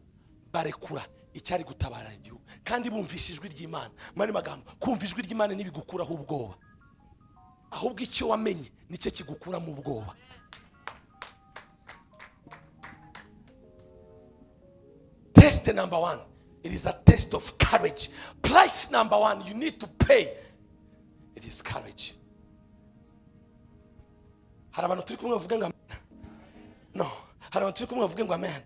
barekura icyari gutabara igihugu. Kandi bumvisha ijwi ry'Imana. Mani magambo, kumva ijwi ry'Imana ntibigukuraho ubwoba, ahubwo icyo wamenye nicyo kigukuramo ubwoba. Test number 1 It is a test of courage. Price number one you need to pay, it is courage. Hari abantu turi kumwe bavuga ngo amen? No, hari abantu turi kumwe bavuga ngo amen?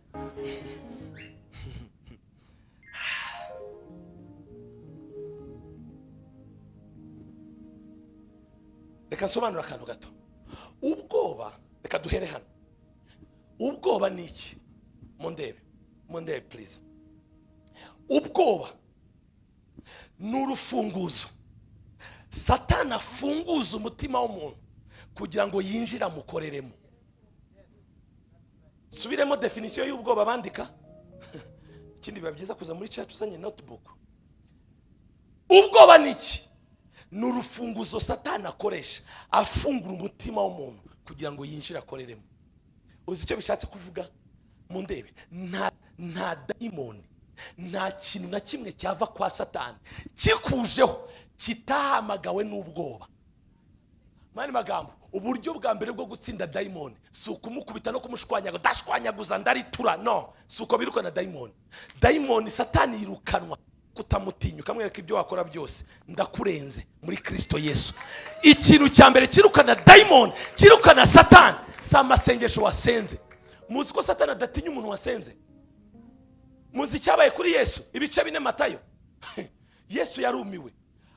Reka nsobanure akantu gato. Ubwoba, reka duhere hano. Ubwoba ni iki? Mundebe, mundebe please. Ubwoba ni urufunguzo Satani afunguza umutima w'umuntu kugira ngo yinjire amukoreremo. Subiremo definition y'ubwoba bandika. Ikindi biba byiza kuza muri church uzanye notebook. Ubwoba ni iki? Ni urufunguzo Satani akoresha afungura umutima w'umuntu kugira ngo yinjire akoreremo. Uzi icyo bishatse kuvuga? Mundebe, nta dayimoni, nta kintu na kimwe cyava kwa Satani kikujeho kitahamagawe n'ubwoba. Mani magambo, uburyo bwa mbere bwo gutsinda dayimoni si ukumukubita no kumushwanyaguza, ndashwanyaguza ndaritura. No, si uko birukana dayimoni. Dayimoni Satani yirukanwa kutamutinya, ukamwereka ibyo wakora byose, ndakurenze muri Kristo Yesu. Ikintu cya mbere kirukana dayimoni, kirukana Satani, si amasengesho wasenze. Muzi ko Satani adatinya umuntu wasenze? Muzi icyabaye kuri Yesu? Ibice 4 Matayo. Yesu yarumiwe,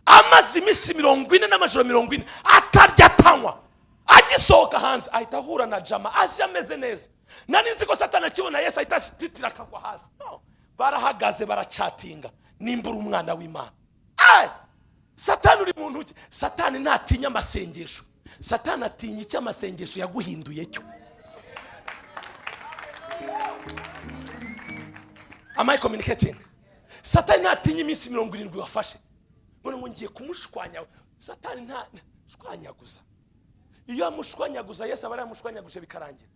amaze iminsi 40 n'amajoro 40 atarya atanywa. Agisohoka hanze ahita ahura na jama aje ameze neza. Nari nzi ko Satani akibona Yesu ahita atitira akagwa hasi. No, barahagaze baracatinga, nimbura umwana w'Imana. Ay! Satani uri mu ntoki. Satani ntatinya amasengesho. Satani atinya icyo amasengesho yaguhinduye cyo. Am I communicating? Satani ntatinya iminsi 70 wafashe. None ngo ngiye kumushwanya. Satani nta shwanyaguza. Iyo amushwanyaguza Yesu aba yaramushwanyaguje bikarangira.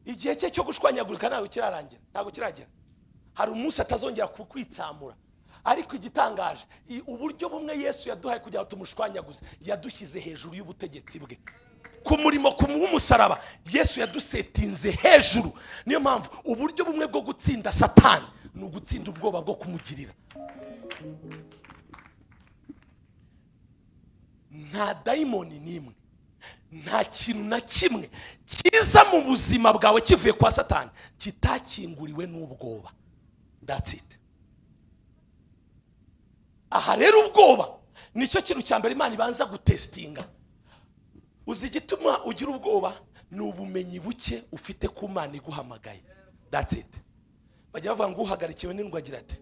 Igihe cye cyo gushwanyagurika ntabwo kirarangira, ntabwo kiragera. Hari umunsi atazongera kukwitsamura. Ariko igitangaje, uburyo bumwe Yesu yaduhaye kugira ngo tumushwanyaguze, yadushyize hejuru y'ubutegetsi bwe. Ku murimo w'umusaraba Yesu yadusetinze hejuru. Niyo mpamvu uburyo bumwe bwo gutsinda Satani ni ugutsinda ubwoba bwo kumugirira. Nta dayimoni n'imwe, nta kintu na kimwe kiza mu buzima bwawe kivuye kwa Satani kitakinguriwe n'ubwoba. That's it. Aha rero ubwoba nicyo kintu cya mbere Imana ibanza gutestinga. Uzi igituma ugira ubwoba? Ni ubumenyi buke ufite ku Mana iguhamagaye. That's it. Bajya bavuga ngo uhagarikiwe n'indwa agira ate?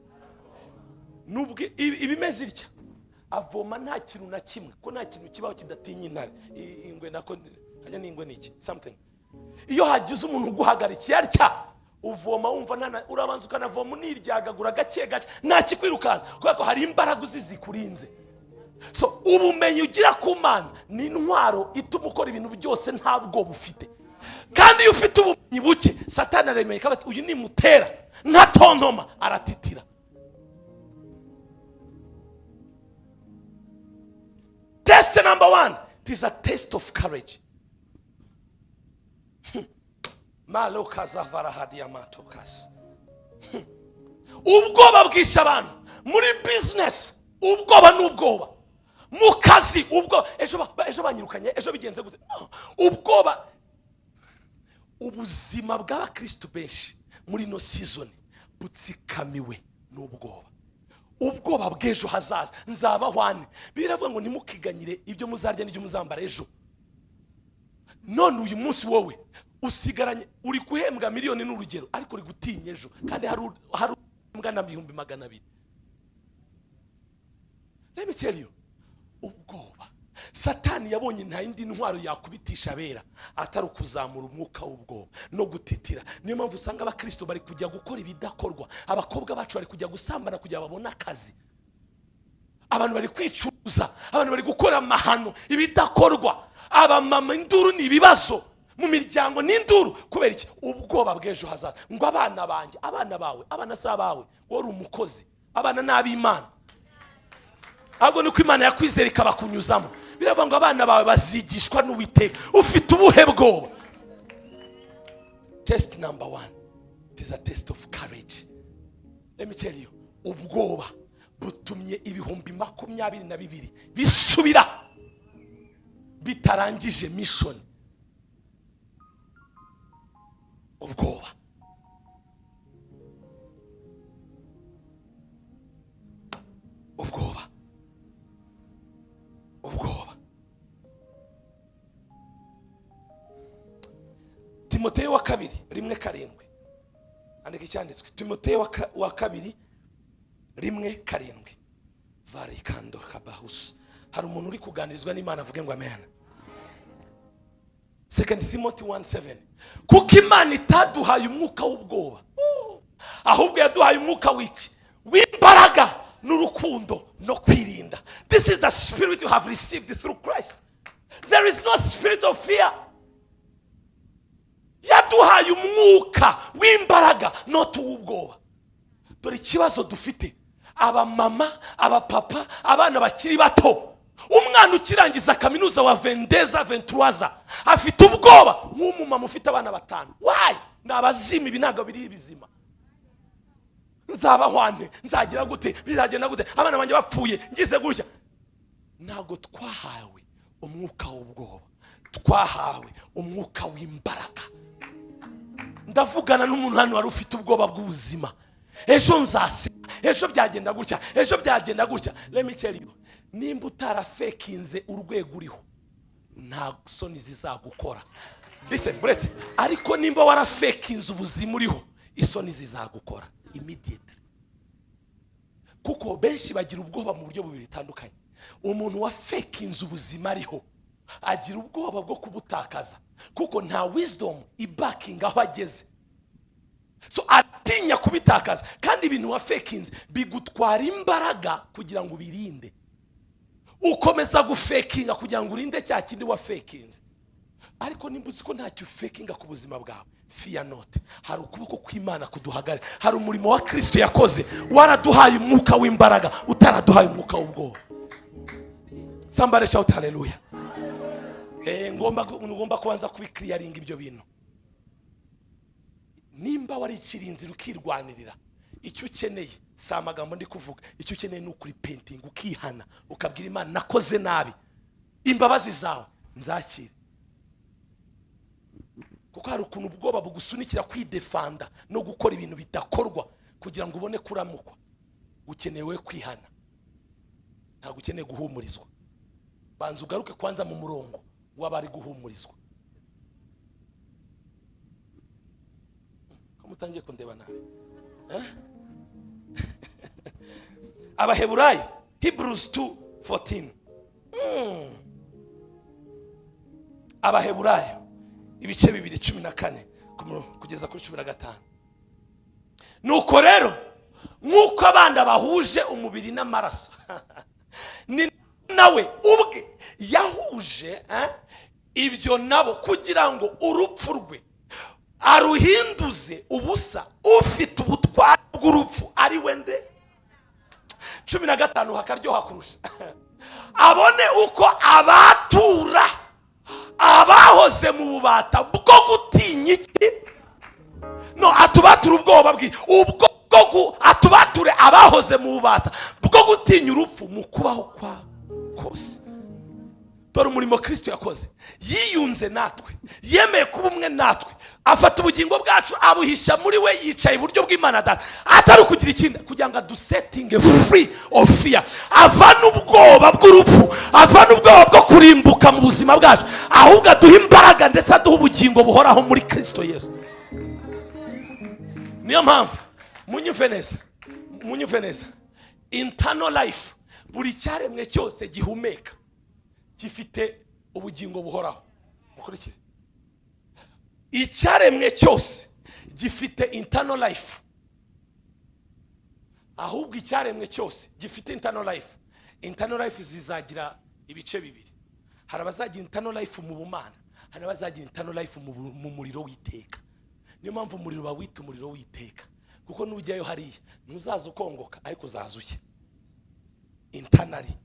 Nubwo ibimeze itya, avoma nta kintu na kimwe, ko nta kintu kibaho kidatinya intare. Ingwe nako hajya n'ingwe niki something. Iyo hagize umuntu uguhagarikiye atya, uvoma wumva nta, urabanza ukanavoma uniryagagura gake gake, nta kikwirukansa kubera ko hari imbaraga uzi zikurinze. So ubumenyi ugira ku Mana ni intwaro ituma ukora ibintu byose nta bwoba ufite. Kandi iyo ufite ubumenyi buke, Satani aremeye kabati uyu nimutera ntatontoma aratitira. Test number one, it is a test of courage. Ubwoba bwisha abantu muri business, ubwoba n'ubwoba mu kazi, ubwo ejo banyirukanye, ejo bigenze gute? No, ubwoba. Ubuzima bw'abakristo benshi muri no season butsikamiwe n'ubwoba. Ubwoba bw'ejo hazaza, nzabahwane. Biravuga ngo ntimukiganyire ibyo muzarya n'ibyo muzambara ejo. None uyu munsi wowe usigaranye, uri guhembwa miliyoni n'urugero, ariko uri gutinya ejo, kandi hari uhembwa na 200,000. Let me tell you, ubwoba. Satani yabonye nta yindi ntwaro yakubitisha abera atari ukuzamura umwuka w'ubwoba no gutitira. Niyo mpamvu usanga abakristo bari kujya gukora ibidakorwa, abakobwa bacu bari kujya gusambana kugira babone akazi, abantu bari kwicuruza, abantu bari gukora amahano, ibidakorwa, abamama induru ni ibibazo mu miryango n'induru. Kubera iki? Ubwoba bw'ejo hazaza. Ngo abana banjye, abana bawe, abana si abawe, wowe uri umukozi, abana ni ab'Imana. Ahubwo nuko Imana yakwizera ikabakunyuzamo. Biravuga ngo abana bawe bazigishwa n'Uwiteka. Ufite ubuhe bwoba? Test number one. It is a test of courage. Let me tell you, ubwoba butumye 22,000 bisubira bitarangije mission. Ubwoba. Ubwoba. Ubwoba. Timoteyo wa kabiri 1:7. Andika icyanditswe. Timoteyo wa kabiri 1:7. Varikando kabahus. Hari umuntu uri kuganirizwa n'Imana avuge ngo amen. 2 Timothy 1:7. Kuko Imana itaduhaye umwuka w'ubwoba, ahubwo yaduhaye umwuka w'iki? W'imbaraga n'urukundo no kwirinda. This is the spirit you have received through Christ. There is no spirit of fear. Yaduhaye umwuka w'imbaraga not uw'ubwoba. Dore ikibazo dufite, abamama, abapapa, abana bakiri bato. Umwana ukirangiza kaminuza wa vendeza 23 afite ubwoba nk'umumama ufite abana 5. Why? Ni abazima, ibi ntabwo biri ibizima. Nzabahwane, nzagira gute, bizagenda gute, abana banjye bapfuye, ngize gutya. Ntabwo twahawe umwuka w'ubwoba, twahawe umwuka w'imbaraga. Ndavugana n'umuntu hano wari ufite ubwoba bw'ubuzima. Ejo nzaseka, ejo byagenda gutya, ejo byagenda gutya. Let me tell you, nimba utarafekinze urwego uriho, nta soni zizagukora. Listen, buretse, ariko nimba warafekinze ubuzima uriho, isoni zizagukora immediately. Kuko benshi bagira ubwoba mu buryo bubiri bitandukanye. Umuntu wafekinze ubuzima ariho agira ubwoba bwo kubutakaza, kuko nta wisdom ibacking aho ageze. So atinya kubitakaza, kandi ibintu wafekinze bigutwara imbaraga kugira ngo ubirinde. Ukomeza gufekinga kugira ngo urinde cya kindi wafekinze. Ariko nimba uzi ko ntacyo ufekinga ku buzima bwawe, fear not. Hari ukuboko kw'Imana kuduhagare, hari umurimo wa Kristo yakoze, waraduhaye umwuka w'imbaraga, utaraduhaye umwuka w'ubwoba. Somebody shout hallelujah. Ngomba kubanza kubiclearinga ibyo bintu. Nimba wariciriye inzira ukirwanirira, icyo ukeneye si amagambo ndi kuvuga, icyo ukeneye ni ukuripenting, ukihana, ukabwira Imana nakoze nabi, imbabazi zawe nzakire. Kuko hari ukuntu ubwoba bugusunikira kwidefanda no gukora ibintu bidakorwa kugira ngo ubone kuramukwa. Ukenewe kwihana, ntabwo ukeneye guhumurizwa. Banza ugaruke kwanza mu murongo w'abari guhumurizwa. Ko mutangiye kundeba nabi? Abaheburayo, Hebrews 2:14. Abaheburayo ibice 2:14 kugeza kuri 15. Nuko rero nk'uko abana bahuje umubiri n'amaraso, ni nawe ubwe yahuje ibyo nabo kugira ngo urupfu rwe aruhinduze ubusa ufite ubutware bw'urupfu ari we nde. 15 hakaryoha kurusha. Abone uko abatura abahoze mu bubata bwo gutinya iki? No, atubatura ubwoba bwi ubwo atubature abahoze mu bubata bwo gutinya urupfu mu kubaho kwa kose. Dore umurimo Kristo yakoze, yiyunze natwe, yemeye kuba umwe natwe, afata ubugingo bwacu abuhisha muri we, yicaye iburyo bw'Imana Data, atari kugira ikindi kugira ngo adusettinge free of fear, avane ubwoba bw'urupfu, avane ubwoba bwo kurimbuka mu buzima bwacu, ahubwo aduha imbaraga ndetse aduha ubugingo buhoraho muri Kristo Yesu. Niyo mpamvu munyumve neza, munyumve neza, internal life, buri cyaremwe cyose gihumeka gifite ubugingo buhoraho. Mukurikire, icyaremwe cyose gifite internal life. Ahubwo icyaremwe cyose gifite internal life, internal life zizagira ibice bibiri. Hari abazagira internal life mu bumana, hari abazagira internal life mu muriro w'iteka. Niyo mpamvu umuriro bawita umuriro w'iteka, kuko nujyayo hariya ntuzaza ukongoka, ariko uzaza ushya internally.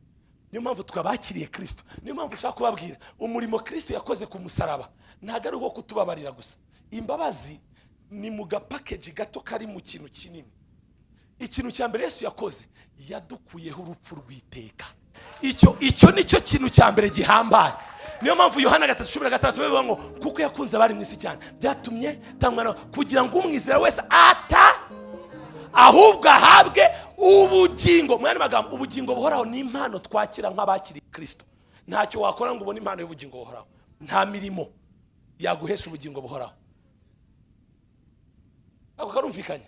Niyo mpamvu twabakiriye Kristo. Niyo mpamvu ushaka kubabwira umurimo Kristo yakoze ku musaraba ntabwo ari uwo kutubabarira gusa. Imbabazi Ni mu gapackage gato kari mu kintu kinini. Ikintu cya mbere Yesu yakoze, yadukuyeho urupfu rw'iteka. Icyo ni cyo kintu cya mbere gihambaye. Niyo mpamvu Yohana 3:16 bivuga ngo kuko yakunze abari mu isi cyane, byatumye tangwa kugira ngo umwizera wese ata ahubwo ahabwe ubugingo. Mu yandi magambo, ubugingo buhoraho ni impano twakira nk'abakiriye Kristo. Ntacyo wakora ngo ubone impano y'ubugingo buhoraho. Nta mirimo yaguhesha ubugingo buhoraho. Ako karumvikanye.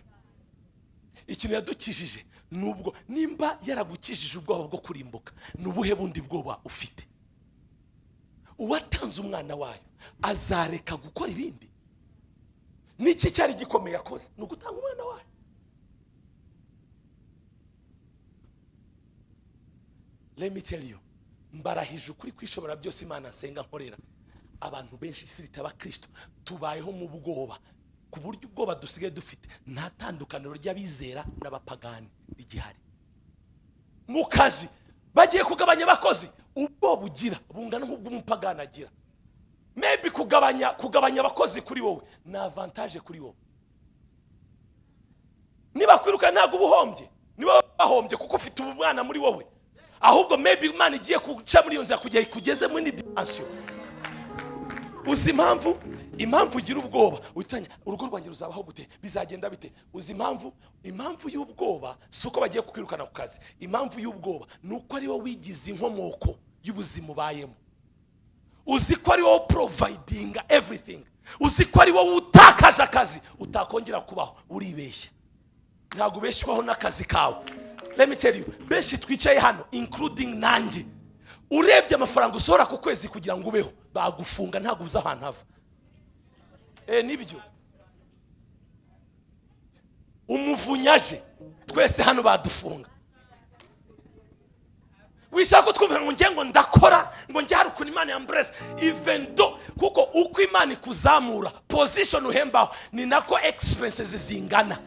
Ikintu yadukijije nubwo nimba yaragukijije ubwoba bwo kurimbuka, ni ubuhe bundi bwoba ufite? Uwatanze umwana wayo azareka gukora ibindi? Niki cyari gikomeye yakoze? Ni ugutanga umwana wayo. Let me tell you, mbarahije ukuri kwishobora byose Imana nsenga nkorera. Abantu benshi isi ritaba Kristo tubayeho mu bwoba, ku buryo ubwoba dusigaye dufite nta tandukaniro ry'abizera n'abapagani rigihari. Mu kazi bagiye kugabanya abakozi, ubwoba ugira bungana nk'ubw'umupagani agira. Maybe kugabanya abakozi kuri wowe ni avantage kuri wowe. Niba kwiruka ntabwo ubuhombye, niba bahombye kuko ufite umwana muri wowe. Ahubwo maybe Imana igiye kuca muri iyo nzira kugira ikugeze muri dimension. Uzi impamvu? Impamvu ugira ubwoba utanya urugo rwanjye ruzabaho gute, bizagenda bite? Uzi impamvu? Impamvu y'ubwoba si uko bagiye kukwirukana ku kazi. Impamvu y'ubwoba ni uko ari wowe wigize inkomoko y'ubuzima ubayemo. Uzi ko ari wowe providing everything. Uzi ko ari wowe utakaje akazi utakongera kubaho. Uribeshya. Ntabwo ubeshywaho n'akazi kawe. Let me tell you, benshi twicaye hano including nanjye, urebye amafaranga usohora ku kwezi kugira ngo ubeho, bagufunga ntabwo uza ahantu hava. Nibyo. Umuvunyaje twese hano badufunga. Wishaka twumva ngo ngiye ngo ndakora ngo njye hari ukuntu Imana yambrese, even though kuko uko Imana ikuzamura position uhembaho ni nako expenses zingana.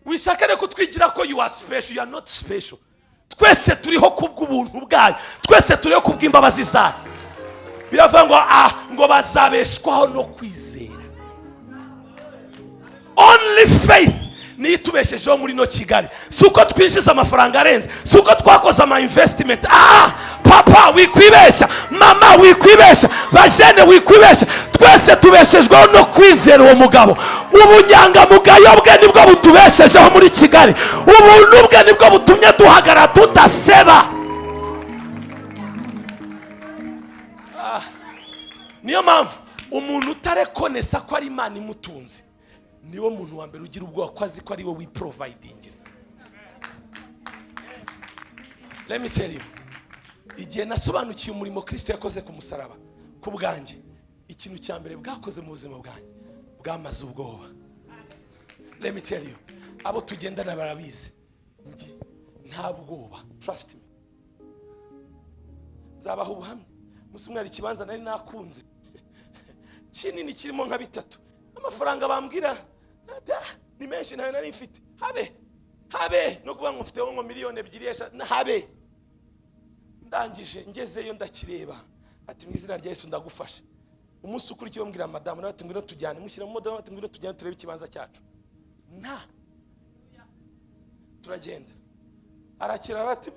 Wishaka rero kutwigira ko you are special, you are not special. Twese turiho kubw'ubuntu bwayo, twese turiho kubw'imbabazi zayo. Biravuga ngo ngo bazabeshwaho no kwizera. Only faith niyo itubeshejeho muri no Kigali. Si uko twinjiza amafaranga arenze, si uko twakoze ama investment. Papa wikwibeshya, mama wikwibeshya, bajene wikwibeshya. Twese tubeshejweho no kwizera uwo mugabo. Ubunyangamugayo bwe nibwo butubeshejeho muri Kigali. Ubuntu bwe nibwo butumye duhagarara tudaseba. Niyo mpamvu umuntu utarekonesa ko ari Imana imutunze niwo muntu wa mbere ugira ubwoba ko azi ko ari we wiprovidingira. Let me tell you, igihe nasobanukiye umurimo Kristo yakoze ku musaraba ku bwanjye, ikintu cya mbere bwakoze mu buzima bwanjye bwamaze ubwoba. Let me tell you, abo tugendana barabizi, njye nta bwoba, trust me. Nzabaha ubuhamya. Umunsi umwe hari ikibanza nari nakunze kinini kirimo nka bitatu, amafaranga bambwira ni menshi ntayo nari mfite. Habe no kuba ngo mfite ngo 2 miliyoni, habe. Ndangije ngezeyo ndakireba, ati mu izina rya Yesu ndagufasha. Umunsi ukurikiyeho mbwira madamu nawe ati ngwino tujyane, mushyira mu modoka ati ngwino tujyane turebe ikibanza cyacu. Nta turagenda, arakira ati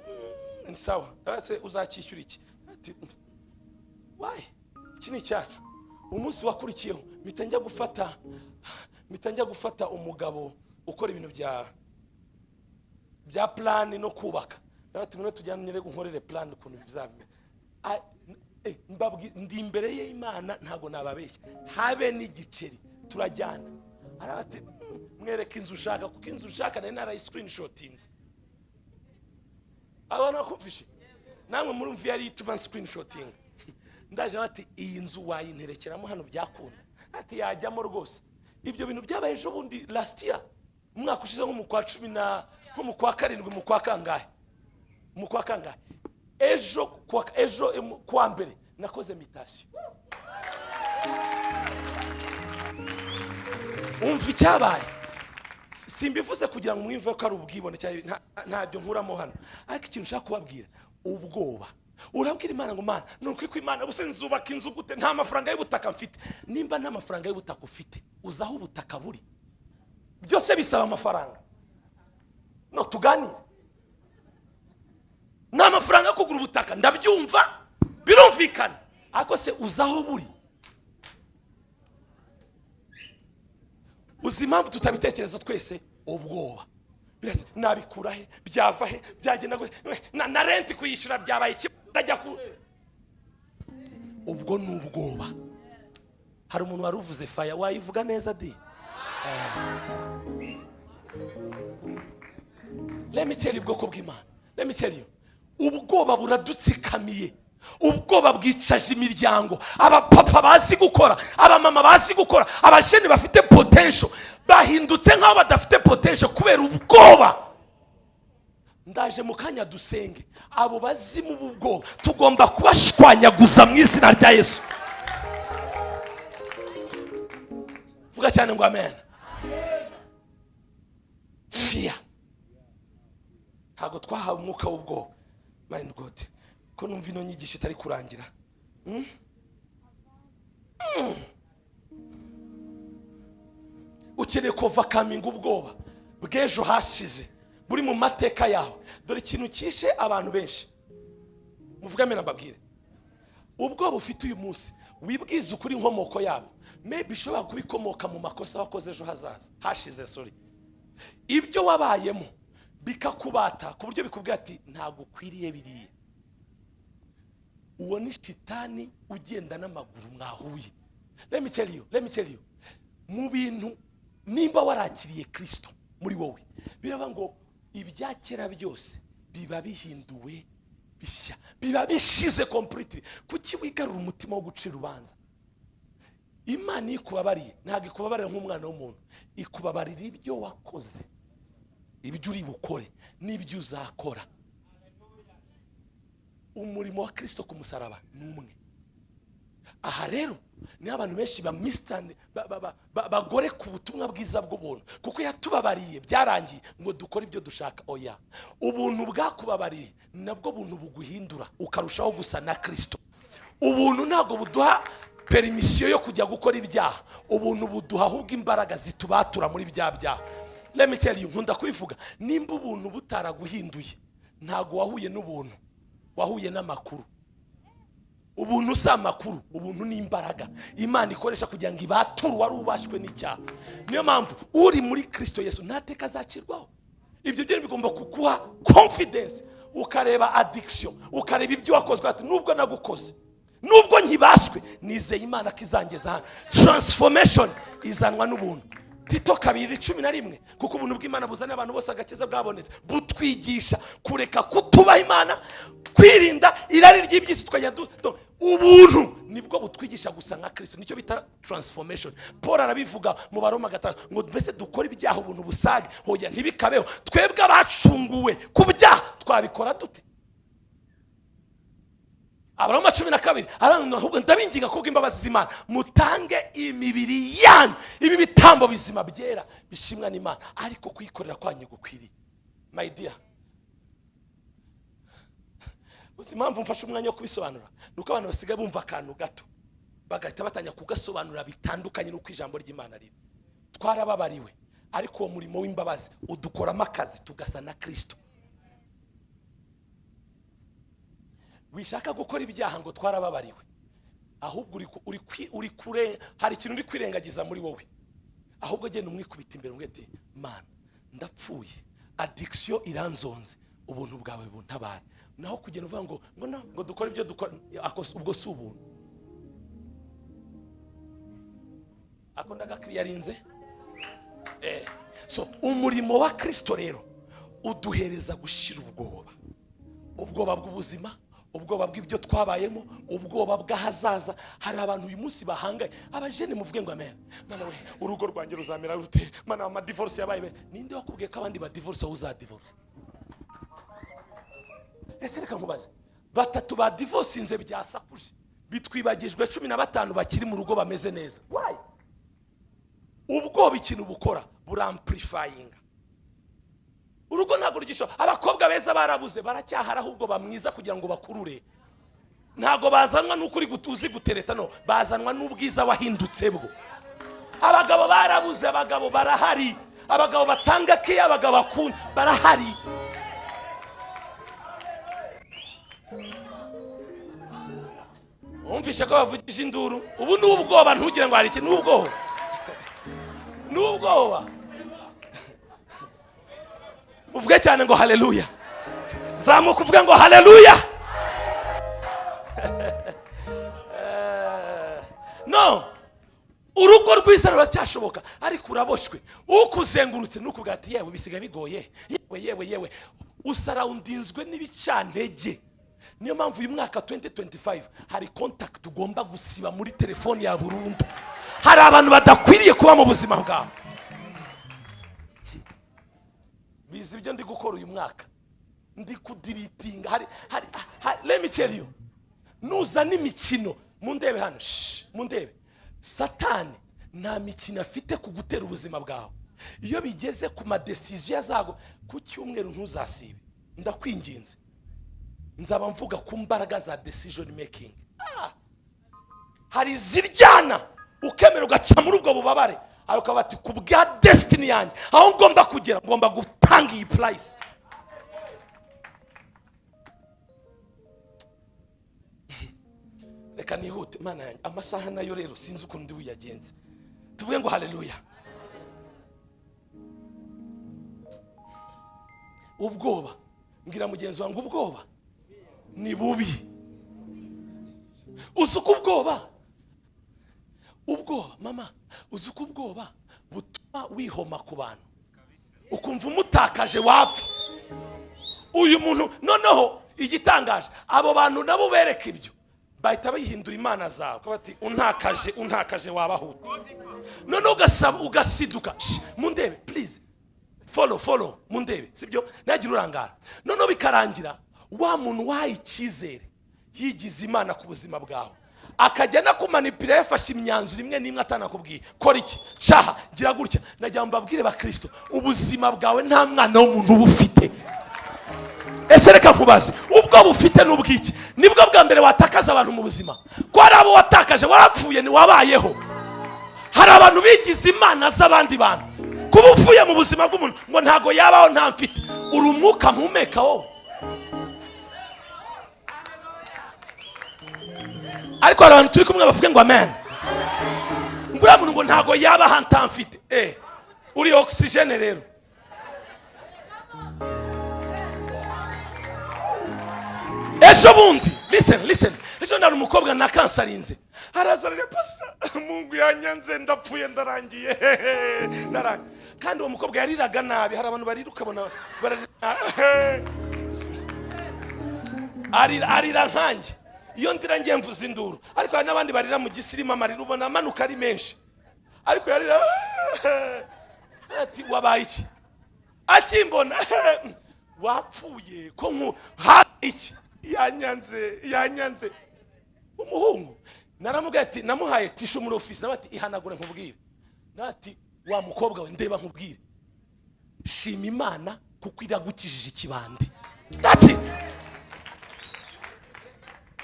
ni sawa, ati uzacyishyura iki? Ati why, iki ni icyacu. Umunsi wakurikiyeho mpita njya gufata umugabo ukora ibintu bya plan no kubaka. Ati ngwino tujyane nyere nkorere plan ukuntu bizabimera. Ndi imbere y'Imana ntago nababeshya, habe n'igiceri. Turajyana, arabati mwereke inzu ushaka, kuko inzu ushaka nari narayi screenshotinze. Abana bakumvishe namwe murumvi yari ituma screenshoting. Ndaje bati iyi nzu wayinterekeramo hano byakunda, ati yajyamo rwose. Ibyo bintu byabaye ejo bundi last year, umwaka ushize nko mu kwa 10 na nko mu kwa 7, mu kwa kangahe, mu kwa kangahe, ejo kwa mbere nakoze mutation. Umva icyabaye, simbivuze kugira ngo mwumve ko ari ubwibone cyane, ntabyo nkuramo hano, ariko ikintu nshaka kubabwira, ubwoba Urabwira Imana ngo Mana, ni ukuri kw'Imana ubuse nzubaka inzu gute nta mafaranga y'ubutaka mfite? Nimba nta mafaranga y'ubutaka ufite, uzi aho ubutaka buri? Byose bisaba amafaranga. No tuganire. Nta mafaranga yo kugura ubutaka, ndabyumva, birumvikana. Ariko se uzi aho buri? Uzi impamvu tutabitekereza twese? Ubwoba. Nabikura he? Byava he? Byagenda gute? Na rent kuyishyura byabaye iki? Ndajya ku ubwo ni ubwoba. Hari umuntu wari uvuze fire, wayivuga neza di? Let me tell you ubwoko bw'Imana. Let me tell you. Ubwoba buradutsikamiye. Ubwoba bwicaje imiryango. Abapapa bazi gukora, abamama bazi gukora, abajene bafite potential bahindutse nk'aho badafite potential kubera ubwoba. Ndaje mu kanya dusenge abo bazimu b'ubwoba tugomba kubashwanyaguza mu izina rya Yesu. Vuga cyane ngo amen. Fear. Ntabwo twahawe umwuka w'ubwoba. My God, ko numva ino nyigisho itari kurangira. Ukeneye overcoming ubwoba bw'ejo hashize buri mu mateka yawe. Dore ikintu cyishe abantu benshi. Muvuga amena mbabwire. Ubwoba ufite uyu munsi wibwiza ukuri inkomoko yabo. Maybe ishobora kubikomoka mu makosa wakoze ejo hazaza hashize, sorry. Ibyo wabayemo bikakubata ku buryo bikubwira ati ntabwo ukwiriye biriya. Uwo ni shitani ugenda n'amaguru mwahuye. Let me tell you, let me tell you. Mu bintu nimba warakiriye Kristo muri wowe, biraba ngo ibyakera byose biba bihinduwe bishya, biba bishize completely. Kuki wigarura umutima wo gucira urubanza? Imana ikubabariye ntabwo ikubabarira nk'umwana w'umuntu, ikubabarira ibyo wakoze, ibyo uri bukore n'ibyo uzakora. Umurimo wa Kristo ku musaraba ni umwe. Aha rero ni abantu benshi ba mistande bagore ku butumwa bwiza bw'ubuntu, kuko yatubabariye byarangiye ngo dukore ibyo dushaka. Oya, ubuntu bwakubabariye nabwo buntu buguhindura ukarushaho gusa na Kristo. Ubuntu ntabwo buduha permission yo kujya gukora ibyaha, ubuntu buduha ahubwo imbaraga zitubatura muri bya byaha. Let me tell you, nkunda kubivuga, nimba ubuntu butaraguhinduye ntago wahuye n'ubuntu, wahuye n'amakuru. Ubuntu si amakuru, ubuntu ni imbaraga Imana ikoresha kugira ngo ibature wari ubashwe n'icyaha. Niyo mpamvu uri muri Kristo Yesu ntateka azacirwaho. Ibyo byo bigomba kukuha confidence, ukareba addiction, ukareba ibyo wakozwe, ati nubwo nagukoze, nubwo nkibaswe, nizeye Imana ko izangeza hano. Transformation izanwa n'ubuntu. Tito 2:11, kuko ubuntu bw'Imana buzana abantu bose agakiza bwabonetse, butwigisha kureka kutubaha Imana, kwirinda irari ry'iby'isi tukajya. Ubuntu nibwo butwigisha gusa nka Kristo, nicyo bita transformation. Paul arabivuga mu Baroma 5 ngo mbese dukora ibyaha ubuntu busage, hoya ntibikabeho. Twebwe abacunguwe ku byaha twabikora dute? Abaroma 12 ahubwo ndabinginga kubw'imbabazi z'Imana mutange imibiri yanyu ibi bitambo bizima byera bishimwa n'Imana, ariko kuyikorera kwanyu gukwiriye. My dear, uzi impamvu mfashe umwanya wo kubisobanura? Nuko abantu basigaye bumva akantu gato bagahita batanya kugasobanura bitandukanye n'uko ijambo ry'Imana riri. Twarababariwe, ariko uwo murimo w'imbabazi udukoramo akazi tugasa na Kristo. Wishaka gukora ibyaha ngo twarababariwe, ahubwo uri kure, hari ikintu uri kwirengagiza muri wowe. Ahubwo genda umwikubita imbere umwe ati Mana ndapfuye, addiction iranzonze, ubuntu bwawe buntabare. Naho kugenda uvuga ngo ngo no ngo dukore ibyo dukora, ubwo si ubuntu. Ako ndagakiriyarinze. So umurimo wa Kristo rero uduhereza gushira ubwoba, ubwoba bw'ubuzima, ubwoba bw'ibyo twabayemo, ubwoba bw'ahazaza. Hari abantu uyu munsi bahangaye, abajene muvuge ngo amen. Mana we, urugo rwanjye ruzamera rute? Mana ama divorce yabaye. Ninde wakubwiye ko abandi ba divorce wowe uzadivorce? Ese reka nkubaze, batatu ba divorce byasakuje bitwibagijwe 15 bakiri mu rugo bameze neza. Why? Ubwoba ikintu bukora buramplifying. Urugo ntabwo rugisho. Abakobwa beza barabuze, baracyahara ahubwo bamwiza kugira ngo bakurure. Ntago bazanwa n'ukuri uzi gutereta, no bazanwa n'ubwiza wahindutse bwo. Abagabo barabuze, abagabo barahari, abagabo batanga ke, abagabo bakunda barahari. Umvishe ko bavugije induru ubu n'ubwoba, ntugire ngo hari iki, n'ubwoba n'ubwoba. Uvuge cyane ngo haleluya. Zamuka uvuge ngo haleluya. No, urugo rwiza ruracyashoboka, ariko uraboshwe ukuzengurutse nukuvuga ati yewe bisigaye bigoye, yewe yewe yewe, usaraundinzwe n'ibicantege. Niyo mpamvu uyu mwaka 2025 hari contact ugomba gusiba muri telefone ya burundu. Hari abantu badakwiriye kuba mu buzima bwawe. Bizi ibyo ndi gukora uyu mwaka, ndi kudiritinga. Hari let me tell you, nuza n'imikino mundebe hano, mundebe. Satani nta mikino afite kugutera ubuzima bwawe. Iyo bigeze ku ma decision yazago ku cyumweru ntuzasibe, ndakwinginze. Nzaba mvuga ku mbaraga za decision making. Hari ziryana ukemera ugaca muri ubwo bubabare, ariko bati ku bwa destiny yanjye aho ngomba kugera ngomba gutanga iyi price. Reka nihute Mana yanjye, amasaha nayo rero sinzi ukuntu ndi buyagenze. Tuvuge ngo haleluya. Ubwoba, mbwira mugenzi wangu, ubwoba ni bubi. Uzuko ubwoba, ubwoba mama, uzuko ubwoba butuma wihoma ku bantu, ukumva umutakaje wapfa. Uyu muntu noneho igitangaje, abo bantu nabo bereka ibyo bahita bayihindura imana zawe, bati untakaje untakaje wabahuta. Noneho ugasaba ugasiduka. Mundebe please, follow follow, mundebe sibyo, nagira urangara. Noneho bikarangira wa muntu wahaye icyizere yigize imana ku buzima bwawe, akajya no kumanipira, yafashe imyanzuro imwe n'imwe atanakubwiye kora iki, shaha gira gutya. Najya mbabwire ba Kristo, ubuzima bwawe nta mwana w'umuntu uba ufite. Ese reka nkubaze, ubwo bufite n'ubwiki? Nibwo bwa mbere watakaza abantu mu buzima, ko hari abo watakaje warapfuye ntiwabayeho. Hari abantu bigize imana z'abandi bantu, kuba upfuye mu buzima bw'umuntu ngo ntago yabaho nta mfite, uri umwuka mpumeka wowe. Ariko hari abantu turi kumwe bavuge ngo amen, ngo uriya muntu ngo ntago yabaho ntamfite. Uri oxygene rero. Ejo bundi, listen listen, ejo ndari umukobwa na kansarinze, araza arira, pastor Mungu yanyanze ndapfuye ndarangiye ndarangiye. Kandi uwo mukobwa yariraga nabi, hari abantu barira ukabona bararira, arira nkanjye. Iyo ndira ngiye mvuza induru, ariko hari n'abandi barira mu gisirima amarira ubona amanuka ari menshi, ariko yarira ati wabaye iki? Akimbona wapfuye ko nku ha iki, yanyanze yanyanze. Umuhungu naramubwiye ati, namuhaye tishu muri office, nawe ati ihanagure nkubwire. Nati wa mukobwa we ndeba nkubwire, shima Imana kuko iragukijije ikibandi. That's it.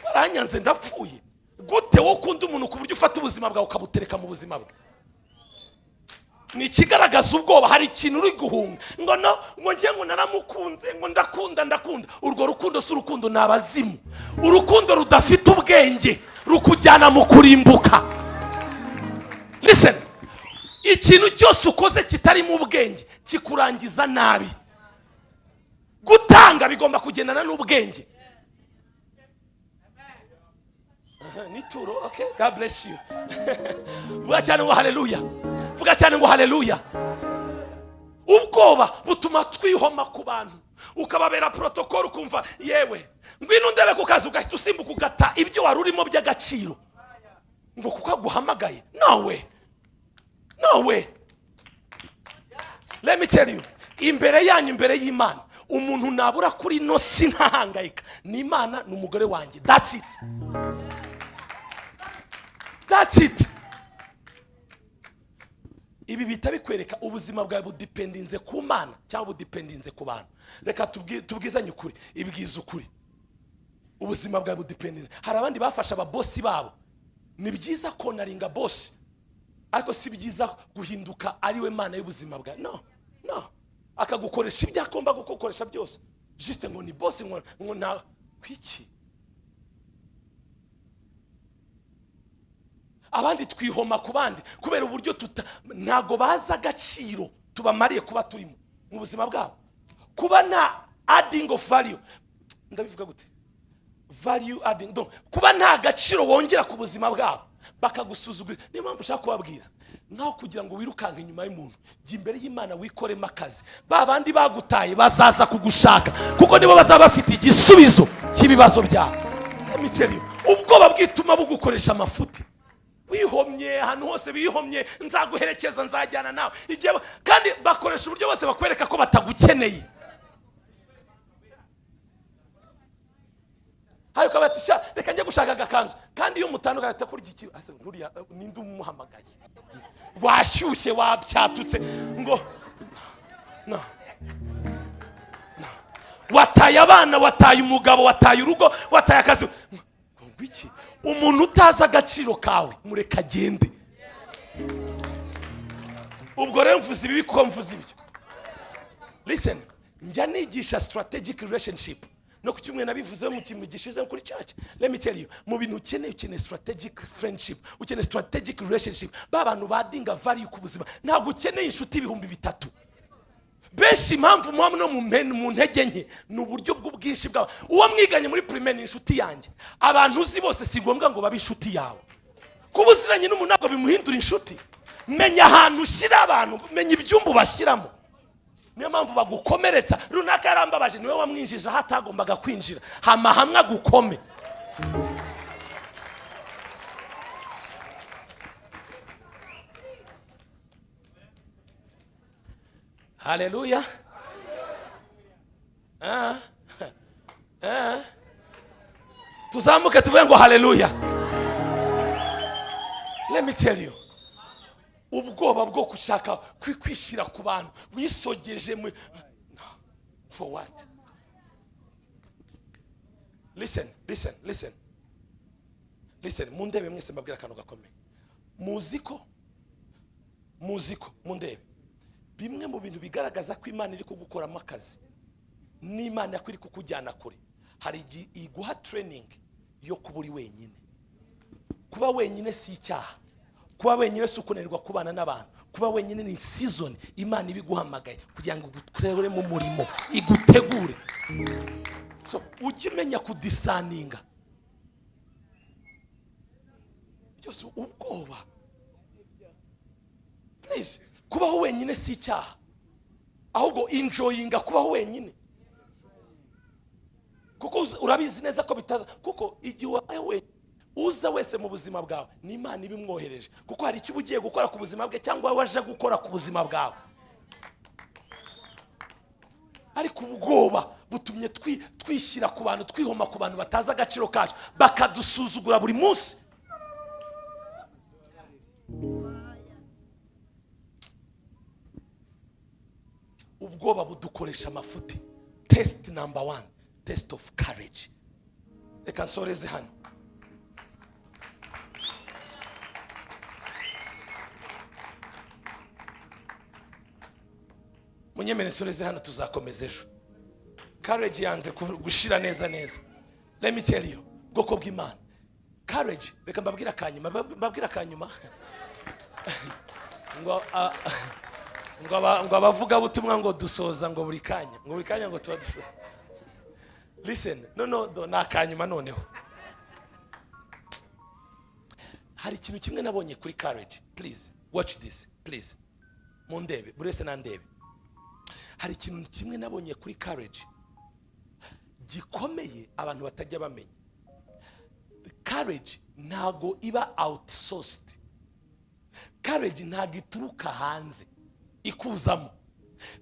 Waranyanze ndapfuye gute wowe ukunda umuntu ku buryo ufata ubuzima bwawe ukabutereka mu buzima bwe? Ni ikigaragaza ubwoba, hari ikintu uri guhunga. Ngo no, ngo ngiye ngo naramukunze, ngo ndakunda ndakunda. Urwo rukundo si urukundo, ni abazimu. Urukundo rudafite ubwenge rukujyana mu kurimbuka. Listen, ikintu cyose ukoze kitarimo ubwenge kikurangiza nabi. Gutanga bigomba kugendana n'ubwenge. Nituro, okay, God bless you. Vuga cyane ngo haleluya. Vuga cyane ngo haleluya. Ubwoba butuma twihoma ku bantu, ukababera protocol, ukumva yewe ngwino ndebe ku kazi, ugahita usimbuka ugata ibyo wari urimo by'agaciro ngo kuko aguhamagaye. No way, no way. Let me tell you, imbere yanyu, imbere y'Imana, umuntu nabura kuri no sinahangayika ni Imana, ni umugore wanjye. That's it, that's it. Ibi bita bikwereka ubuzima bwawe budipendinze ku Mana cyangwa budipendinze ku bantu. Reka tubwizanye ukuri, ibwiza ukuri. Ubuzima bwawe budependinze. Hari abandi bafashe ababosi babo. Ni byiza konaringa bosi, ariko si byiza guhinduka ari we Mana y'ubuzima bwawe. No, no. Akagukoresha ibyo agomba gukoresha byose, juste ngo ni bosi, ngo nta kwiki. Abandi twihoma ku bandi kubera uburyo ntago bazi agaciro tubamariye kuba turimo mu buzima bwabo. Kuba nta adding of value, ndabivuga gute? Value adding, donc kuba nta gaciro wongera ku buzima bwabo, bakagusuzugura. Niyo mpamvu ushaka kubabwira, nkaho kugira ngo wirukanke inyuma y'umuntu, jya imbere y'Imana wikoremo akazi. Ba bandi bagutaye bazaza kugushaka, kuko nibo bazaba bafite igisubizo cy'ibibazo byabo. Let me tell you, ubwoba bwituma bugukoresha amafuti. Wihomye ahantu hose, bihomye, nzaguherekeza, nzajyana nawe. Igihe kandi bakoresha uburyo bose bakwereka ko batagukeneye. Ariko bati sha reka njye gushaka agakanzu, kandi iyo mutandukanye atakurya iki, ase nkuriya ninde umuhamagaye, washyushye wabyatutse ngo no, no. Wataye abana, wataye umugabo, wataye urugo, wataye akazi. Ngo iki? Umuntu utazi agaciro kawe mureka agende. Ubwo rero mvuze ibi kuko mvuze ibyo. Listen, njya nigisha strategic relationship. No ku cyumweru nabivuze mu kintu gishize kuri church. Let me tell you, mu bintu ukeneye, ukeneye strategic friendship, ukeneye strategic relationship. Ba bantu badinga value ku buzima. Ntabwo ukeneye inshuti 3000. Benshi impamvu muba no mu ntege nke ni uburyo bw'ubwinshi bwabo. Uwo mwiganye muri primaire ni inshuti yanjye. Abantu uzi bose si ngombwa ngo babe inshuti yawe. Kuba uziranye n'umuntu ntabwo bimuhindura inshuti. Menya ahantu ushyira abantu, menya ibyumba ubashyiramo. Niyo mpamvu bagukomeretsa. Runaka yarambabaje, niwe wamwinjije aho atagombaga kwinjira. Hama hamwe agukome. Haleluya. Tuzamuke tuvuge ngo haleluya. Let me tell you, ubwoba bwo gushaka kwishyira ku bantu wisogeje mu no. For what? Listen, listen, listen. Listen, mundebe mwese mbabwira akantu gakomeye. Muziko mundebe. Bimwe mu bintu bigaragaza ko Imana iri kugukoramo akazi n'Imana iri kukujyana kure, hari igihe iguha training yo kuba uri wenyine. Kuba wenyine si icyaha. Kuba wenyine si ukunanirwa kubana n'abantu. Kuba wenyine ni season Imana ibiguhamagaye kugira ngo igukorere mu murimo, igutegure. So ujye umenya kudisaninga byose ubwoba. Please, kubaho wenyine si icyaha, ahubwo enjoyinga kubaho wenyine, kuko urabizi neza ko bitaza. Kuko igihe wabaye wenyine, uza wese mu buzima bwawe ni Imana ibimwohereje, kuko hari icyo ugiye gukora ku buzima bwe cyangwa waje gukora ku buzima bwawe. Ariko ubwoba butumye twishyira ku bantu, twihoma ku bantu batazi agaciro kacu, bakadusuzugura buri munsi. Ubwoba budukoresha amafuti. Test number 1, test of courage. Reka nsoreze hano. Munyemere nsoreze hano, tuzakomeza ejo. Courage yanze gushira neza neza. Let me tell you, bwoko bw'Imana. Courage, reka mbabwira akanyuma, mbabwira akanyuma. Ngo ngo abavuga butumwa ngo dusoza ngo buri kanya, ngo buri kanya ngo tuba dusoza. Listen, no no, nakanyuma noneho. Hari ikintu kimwe nabonye kuri courage. Please watch this, please. Mundebe, buri wese nandebe. Hari ikintu kimwe nabonye kuri courage gikomeye abantu batajya bamenya. Courage ntago iba outsourced. Courage ntago ituruka hanze ikuzamo.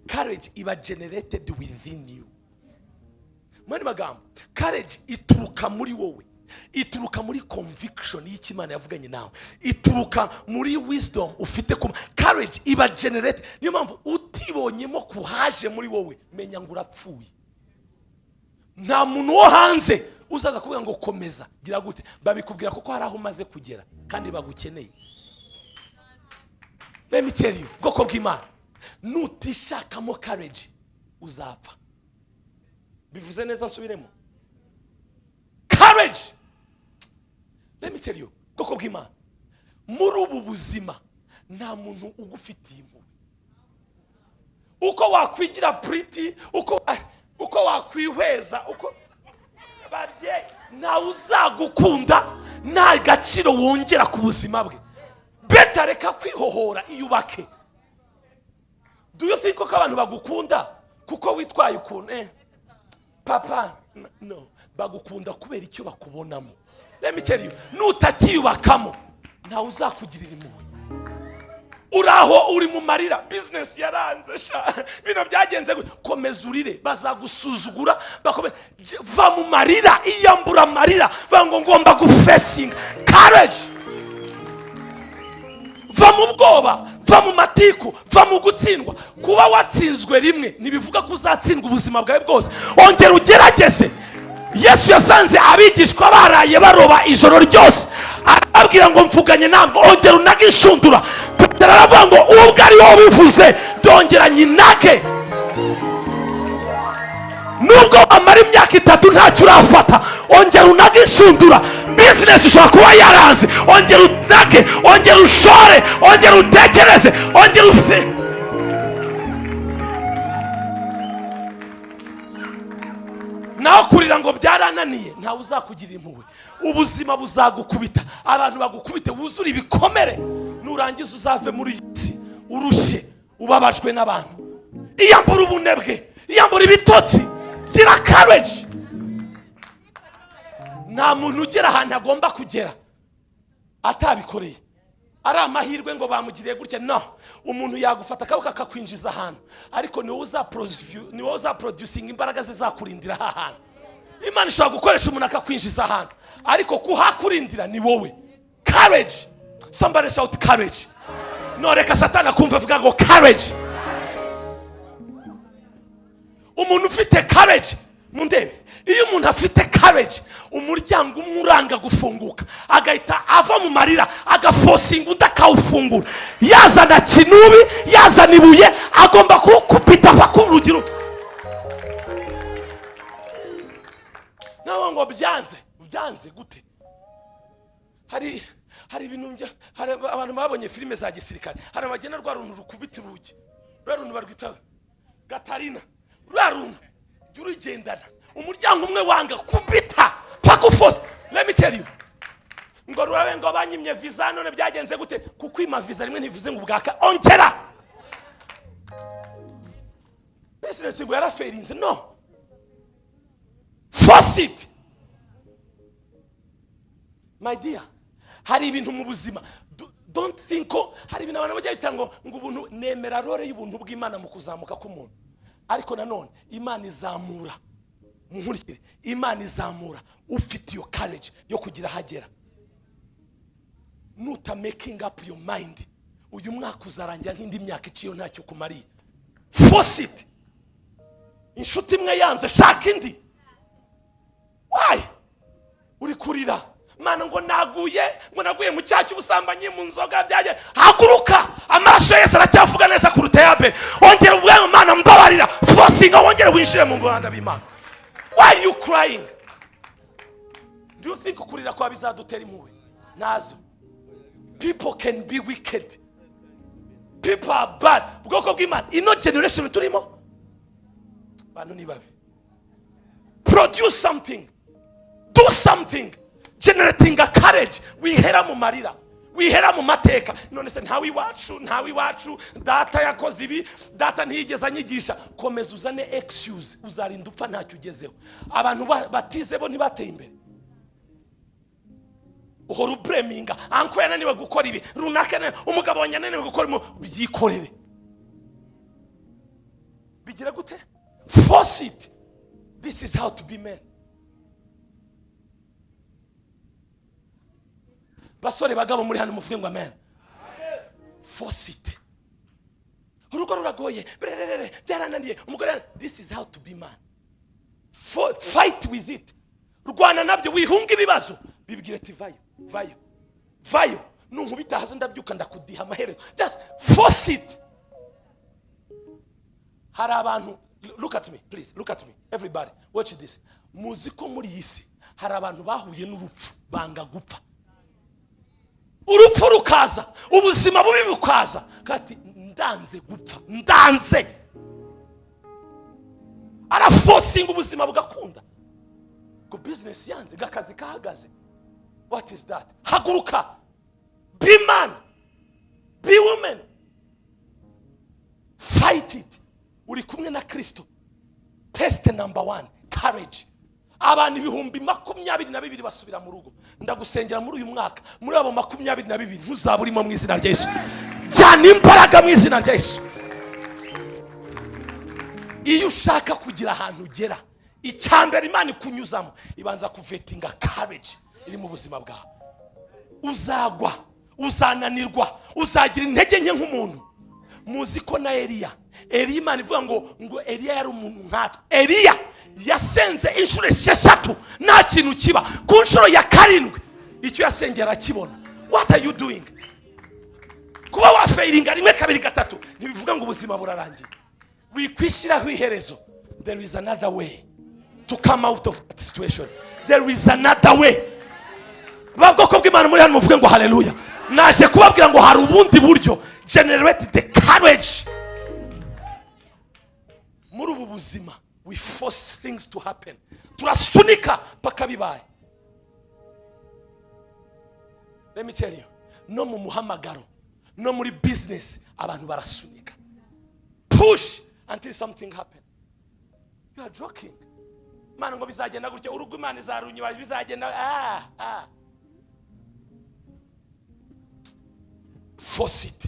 Courage iba generated within you. Mani magambo, courage ituruka muri wowe, ituruka muri conviction y'icyo Imana yavuganye nawe, ituruka muri wisdom ufite. Courage iba generate. Niyo mpamvu utibonyemo kuhaje muri wowe, menya ngo urapfuye. Nta muntu wo hanze Uzaza kuvuga ngo komeza gira gute, babikubwira kuko hari aho umaze kugera kandi bagukeneye. Let me tell you, bwoko bw'Imana, nutishakamo courage uzapfa. Bivuze neza, nsubiremo. Courage. Let me tell you, bwoko bw'Imana, muri ubu buzima nta muntu ugufitiye impuhwe. Uko wakwigira pretty, uko wakwihweza, uko babye, ntawe uzagukunda, nta gaciro wongera ku buzima bwe. Beta reka kwihohora, iyubake. Do you think ko abantu bagukunda kuko witwaye ukuntu? Papa, no, bagukunda kubera icyo bakubonamo. Let me tell you, nutakiyubakamo ntawe uzakugirira impuhwe. Uraho uri mu marira, business yaranze sha, bino byagenze gute, komeza urire, bazagusuzugura, va mu marira, iyambura amarira, bango ngomba gufacinga. Courage. Va mu bwoba, va mu matiku, va mu gutsindwa. Kuba watsinzwe rimwe ntibivuga ko uzatsindwa ubuzima bwawe bwose. Ongera ugerageze. Yesu yasanze abigishwa baraye baroba ijoro ryose, arababwira ngo mvuganye namwe, ongera unage inshundura. Petero aravuga ngo ubwo ari wowe ubivuze, ndongera nyinage. Nubwo amara imyaka 3 ntacyo urafata, ongera unage inshundura. Business ishobora kuba yaranze, ongera unage, ongera ushore, ongera utekereze, ongera ufe. Naho kurira ngo byarananiye, ntawe uzakugira impuhwe. Ubuzima buzagukubita, abantu bagukubite, wuzure ibikomere. Nurangiza uzave muri iyi si urushye, ubabajwe n'abantu. Iyambura ubunebwe, iyambura ibitotsi, gira courage. Nta muntu ugera ahantu agomba kugera atabikoreye. Ari amahirwe ngo bamugiriye gutya, no. Umuntu yagufata akaboko akakwinjiza ahantu, ariko ni wowe uzaproducinga imbaraga zizakurindira aha hantu. Imana ishobora gukoresha umuntu akakwinjiza ahantu, ariko kuhakurindira ni wowe. Courage. Somebody shout courage. No, reka Satani akumva avuga ngo courage. Umuntu ufite courage, mundebe, iyo umuntu afite courage, umuryango umwe uranga gufunguka, agahita ava mu marira, agafosinga undi akawufungura. Yazana kinubi, yazana ibuye, agomba kuwukubita ava ku rugi. Nawe ngo byanze, byanze gute? Hari ibintu njya, hari abantu babonye filime za gisirikare, hari abagena rwa runtu rukubita urugi, rwa runtu barwita Gatarina, rwa runtu urugendana, umuryango umwe wanga kubita paka ufose. Let me tell you, ngo rurabe ngo banyimye visa none byagenze gute? Kukwima visa rimwe ntivuze ngo ubwaka, ongera. Business ngo yaraferinze, no, force it my dear. Hari ibintu mu buzima, don't think ko hari ibintu abantu bajya bita ngo ubuntu. Nemera role y'ubuntu bw'Imana mu kuzamuka k'umuntu, ariko nanone Imana izamura, munkurikire, Imana izamura ufite iyo courage yo kugira ahagera. Nuta making up your mind, uyu mwaka uzarangira nk'indi myaka iciye ntacyo kumariye. Force it. Inshuti imwe yanze, shaka indi. Why uri kurira Mana ngo naguye mu cyaha cy'ubusambanyi, mu nzoga byaje? Haguruka, amaraso ya Yesu aracyavuga neza kuruta ya Abeli. Ongera uvuge ngo Mana mbabarira, forcinga, wongere winjire mu bana b'Imana. Why are you crying? Do you think kurira kwa bizadutera impuhwe? Nazo. People can be wicked, people are bad. Ubwoko bw'Imana, ino generation turimo, bantu ni babi. Produce something, do something, generating a courage. Wihera mu marira, wihera mu mateka. None se ntawe iwacu, data yakoze ibi, data ntiyigeze anyigisha. Komeza uzane excuse, uzarinda upfa ntacyo ugezeho. Abantu batize bo ntibateye imbere. Uhora ubreminga, anko yananiwe gukora ibi runaka, umugabo wanjye yananiwe gukora ibi, byikorere. Bigira gute? Force it. This is how to be men. Basore bagabo muri hano muvuge ngo amen. Force it. Urugo ruragoye, byarananiye, umugore. This is how to be man. Fight with it. Rwana nabyo, wihunga ibibazo. Bibwire ati vayo, vayo, vayo. Nunkubita hasi ndabyuka ndakudiha amaherezo. Just force it. Hari abantu, look at me please, look at me everybody, watch this. Muzi ko muri iyi si hari abantu bahuye n'urupfu banga gupfa. Urupfu rukaza, ubuzima bubi bukaza, kati ndanze gupfa, ndanze. Araforcinga ubuzima bugakunda. Go business yanze, gakazi kahagaze. What is that? Haguruka. Be man. Be woman. Fight it. Uri kumwe na Kristo. Test number 1, courage. Abantu 22,000 basubira mu rugo. Ndagusengera muri uyu mwaka, muri abo 22 ntuzaburimo mu izina rya Yesu. Jyana imbaraga mu izina rya Yesu. Iyo ushaka kugira ahantu ugera, icyambere Imana ikunyuzamo ibanza kuvetinga courage iri mu buzima bwawe. Uzagwa, uzananirwa, uzagira intege nke nk'umuntu. Muzi ko na Eliya, Eliya Imana ivuga ngo Eliya yari umuntu nkatwe. Eliya yasenze inshuro 6 nta kintu kiba. Ku nshuro ya 7 icyo yasengera arakibona. What are you doing? Kuba wafailinga 1 2 3 ntibivuga ngo ubuzima burarangiye. Wikwishyiraho iherezo. There is another way to come out of that situation. There is another way. Babwoko bw'Imana muri hano muvuge ngo haleluya. Naje kubabwira ngo hari ubundi buryo. Generate the courage. Muri ubu buzima we force things to happen. Turasunika paka bibaye. Let me tell you, no mu muhamagaro, no muri business abantu barasunika. Push until something happen. You are joking. Imana ngo bizagenda gutya, urugo Imana izarunywa bizagenda. Force it.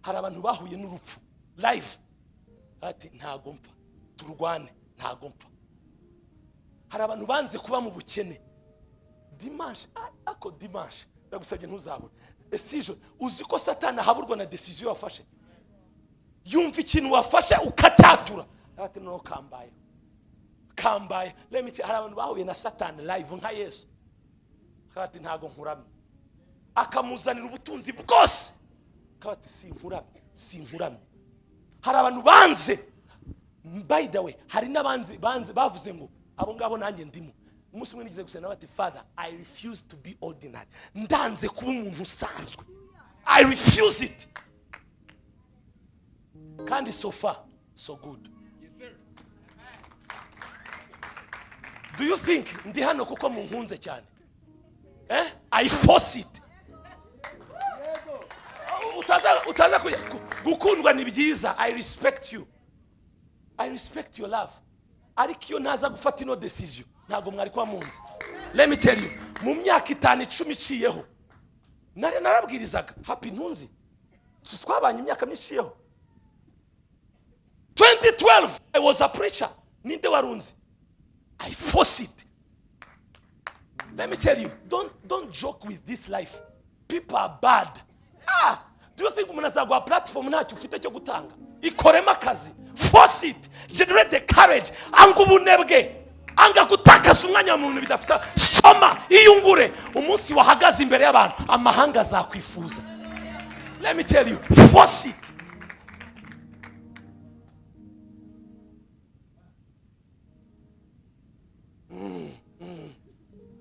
Hari abantu bahuye n'urupfu live, ati ntago mpfa, turwane ntago mpfa. Hari abantu banze kuba mu bukene. Dimanche, ako dimanche ndagusabye ntuzabure. Decision, uzi ko Satani ahaburwa na decision wafashe. Yumva ikintu wafashe ukacyatura, ati no kambaye kambaye. Let me tell, hari abantu bahuye na Satani live nka Yesu, ati ntago nkuramye, akamuzanira ubutunzi bwose, akabati sinkuramye, sinkuramye. Hari abantu banze, by the way, hari n'abanze banze bavuze ngo abo ngabo nanjye ndimo. Umunsi umwe nigeze gusenga bati Father, I refuse to be ordinary. Ndanze kuba umuntu usanzwe. I refuse it. Kandi so far so good. Do you think ndi hano kuko munkunze cyane? I force it. Utaza gukundwa ni byiza. I respect you. I respect your love. Ariko iyo ntaza gufata ino decision ntago mwari kwa munzi. Let me tell you, mu myaka 5 10 iciyeho nari narabwirizaga Happy ntunzi. Twabanye imyaka myinshi iciyeho. 2012 I was a preacher. Ninde warunzi? I force it. Let me tell you, don't joke with this life. People are bad. Do you think umuntu azaguha platform ntacyo ufite cyo gutanga? Ikoremo akazi. Force it. Generate the courage. Anga ubunebwe. Anga gutakaza umwanya mu bintu bidafite. Soma, iyungure. Umunsi wahagaze imbere y'abantu, amahanga azakwifuza. Let me tell you, force it.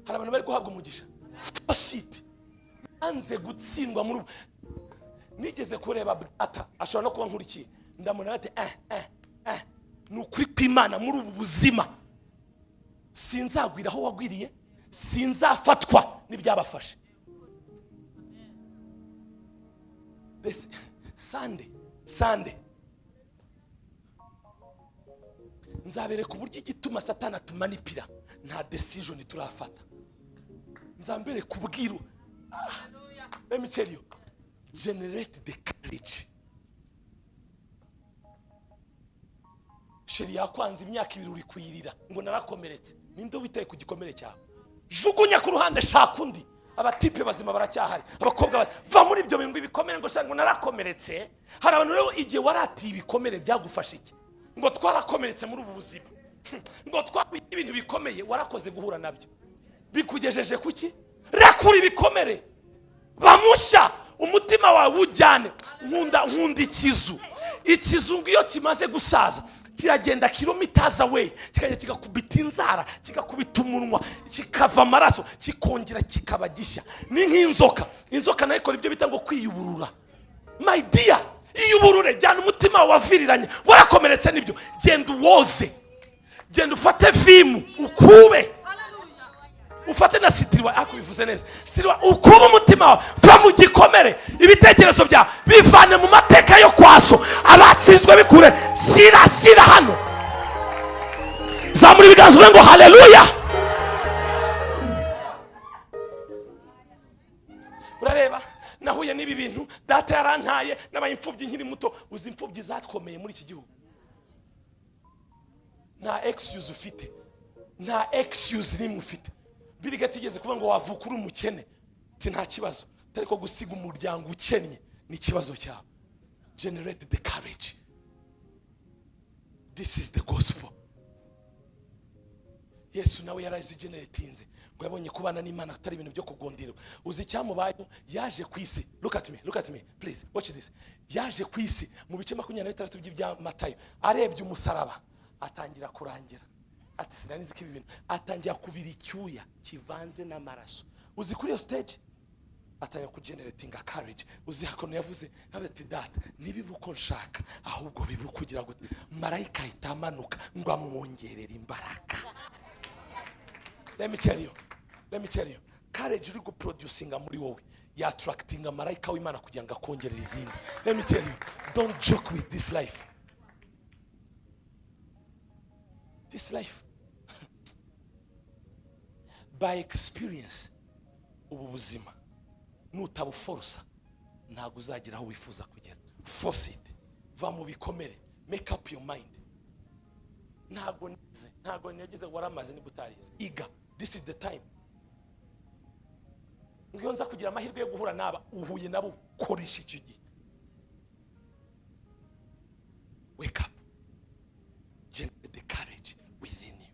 Hari abantu bari guhabwa umugisha. Force it. Anze gutsindwa muri nigeze kureba data ashobora no kuba nkurikiye, ndamubona ati ni ukuri kw'Imana muri ubu buzima sinzagwira aho wagwiriye, sinzafatwa n'ibyabafashe. This Sunday nzabereka uburyo igituma Satani atumanipira nta decision turafata. Nzambereka ubwiru. Let me tell you, generate the courage. Sheri yakwanze imyaka 2 uri kuyirira ngo narakomeretse. Ninde witaye ku gikomere cyawe? Jugunya ku ruhande, shaka undi. Abatipe bazima baracyahari, abakobwa va muri ibyo bintu ibikomere ngo shaka ngo narakomeretse. Hari abantu rero igihe waratiye ibikomere byagufasha iki? Ngo twarakomeretse muri ubu buzima. Ngo twahuye n'ibintu bikomeye, warakoze guhura nabyo, bikugejeje kuki? Rekura ibikomere, bamushya umutima wawe ujyane. Nkunda ikizu. Ikizungu iyo kimaze gusaza kiragenda kilometers away, kikajya kigakubita inzara, kigakubita umunwa, kikava amaraso, kikongera kikaba gishya. Ni nk'inzoka. Inzoka nayo ikora ibyo bita ngo kwiyuburura. My dear, iyuburure, jyana umutima wawe waviriranye, warakomeretse nibyo, genda uwoze, genda ufate Vim ukube, ufate na sitiriwa, ariko bivuze neza sitiriwa, ukube umutima wawe, va mu gikomere, ibitekerezo byawe bivane mu mateka yo kwaso, abatsinzwe bikure, shyira hano, zamura ibiganza uvuge ngo haleluya. Urareba nahuye n'ibi bintu, data yarantaye, nabaye imfubyi nkiri muto. Uzi imfubyi zatwomeye muri iki gihugu? Nta excuse ufite, nta excuse nimwe ufite. Bill Gates igeze kuvuga ngo wavuka uri umukene, ati nta kibazo, ariko gusiga umuryango ukennye ni ikibazo cyawe. Generate the courage. This is the gospel. Yesu nawe yarazigeneratinze, ngo yabonye kubana n'Imana atari ibintu byo kugundirwa. Uzi icyamubayeho? Yaje ku isi, look at me, look at me please, watch this. Yaje ku isi mu bice 26 by'ibya Matayo, arebye umusaraba atangira kurangira, ati sinari nzi ko ibi bintu, atangira kubira icyuya kivanze n'amaraso. Uzi kuri iyo stage atangira kugeneratinga courage. Uzi hakono yavuze ati data nibibe uko nshaka, ahubwo bibe uko ugira gute. Marayika ahita amanuka ngo amwongerere imbaraga. Let me tell you, let me tell you, courage uri guproducinga muri wowe yattractinga marayika w'Imana kugira ngo akongerere izindi. Let me tell you, don't joke with this life. This life by experience, ubu buzima nutabuforusa ntabwo uzagera aho wifuza kugera. Force it, va mu bikomere, make up your mind. Ntabwo nize, ntabwo nagize, waramaze niba utarize, iga. This is the time. Ngiyo nza kugira amahirwe yo guhura n'aba, uhuye nabo, koresha icyo gihe. Wake up, generate the courage within you.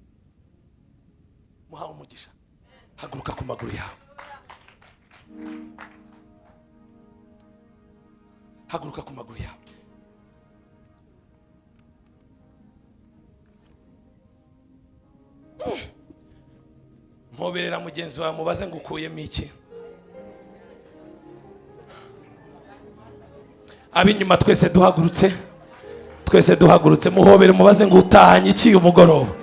Muhawe umugisha. Haguruka ku maguru yawe, haguruka ku maguru yawe. Mpoberera mugenzi wawe, mubaze ngo ukuyemo iki. Ab'inyuma twese duhagurutse, twese duhagurutse, muhobere mubaze ngo utahanye iki umugoroba.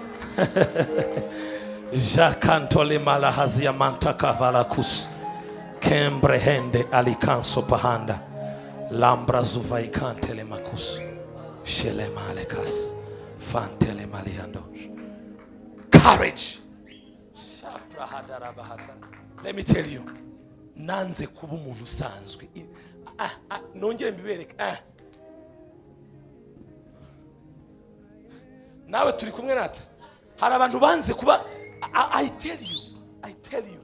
Jakantole malahazia mantaka valakus kembrehende alikanso pahanda lambrazuvaikantele makus shelemalekas fantele maliando. Courage. Let me tell you, nanze kuba umuntu usanzwe. Nongere mbibereke. Nawe turi kumwe nata. Hari abantu banze kuba. I tell you, I tell you,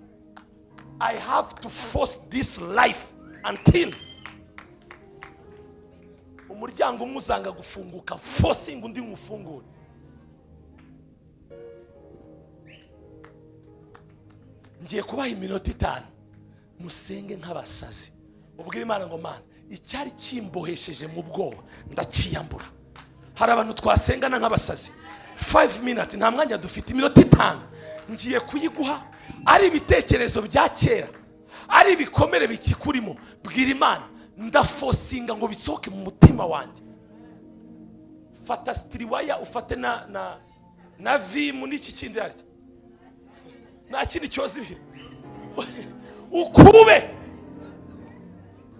I have to force this life until umuryango umwe uzanga gufunguka, forcing undi ngufungure. Ngiye kubaha iminota 5 musenge nk'abasazi, ubwire Imana ngo Mana icyari kimbohesheje mu bwoba ndakiyambura. Hari abantu twasengana nk'abasazi 5 minutes, nta mwanya dufite, iminota 5 ngiye kuyiguha. Ari ibitekerezo bya kera, ari ibikomere bikikurimo, bwira Imana ndafosinga ngo bisohoke mu mutima wanjye. Fata sitiriwaya, ufate na Vim n'iki kindi harya, nta kindi cyoza ibi, ukube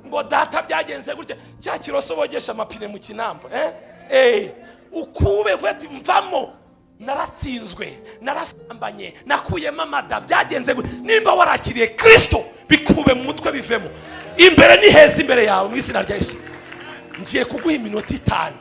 ngo data byagenze gutya, cya kiroso bogesha amapine mu kinamba, ukube vuga ati mvamo, naratsinzwe, narasambanye, nakuyemo amada, byagenze gutya. Nimba warakiriye Kristo bikube mu mutwe, bivemo. Imbere ni heza imbere yawe mu izina rya Yesu. Ngiye kuguha iminota 5.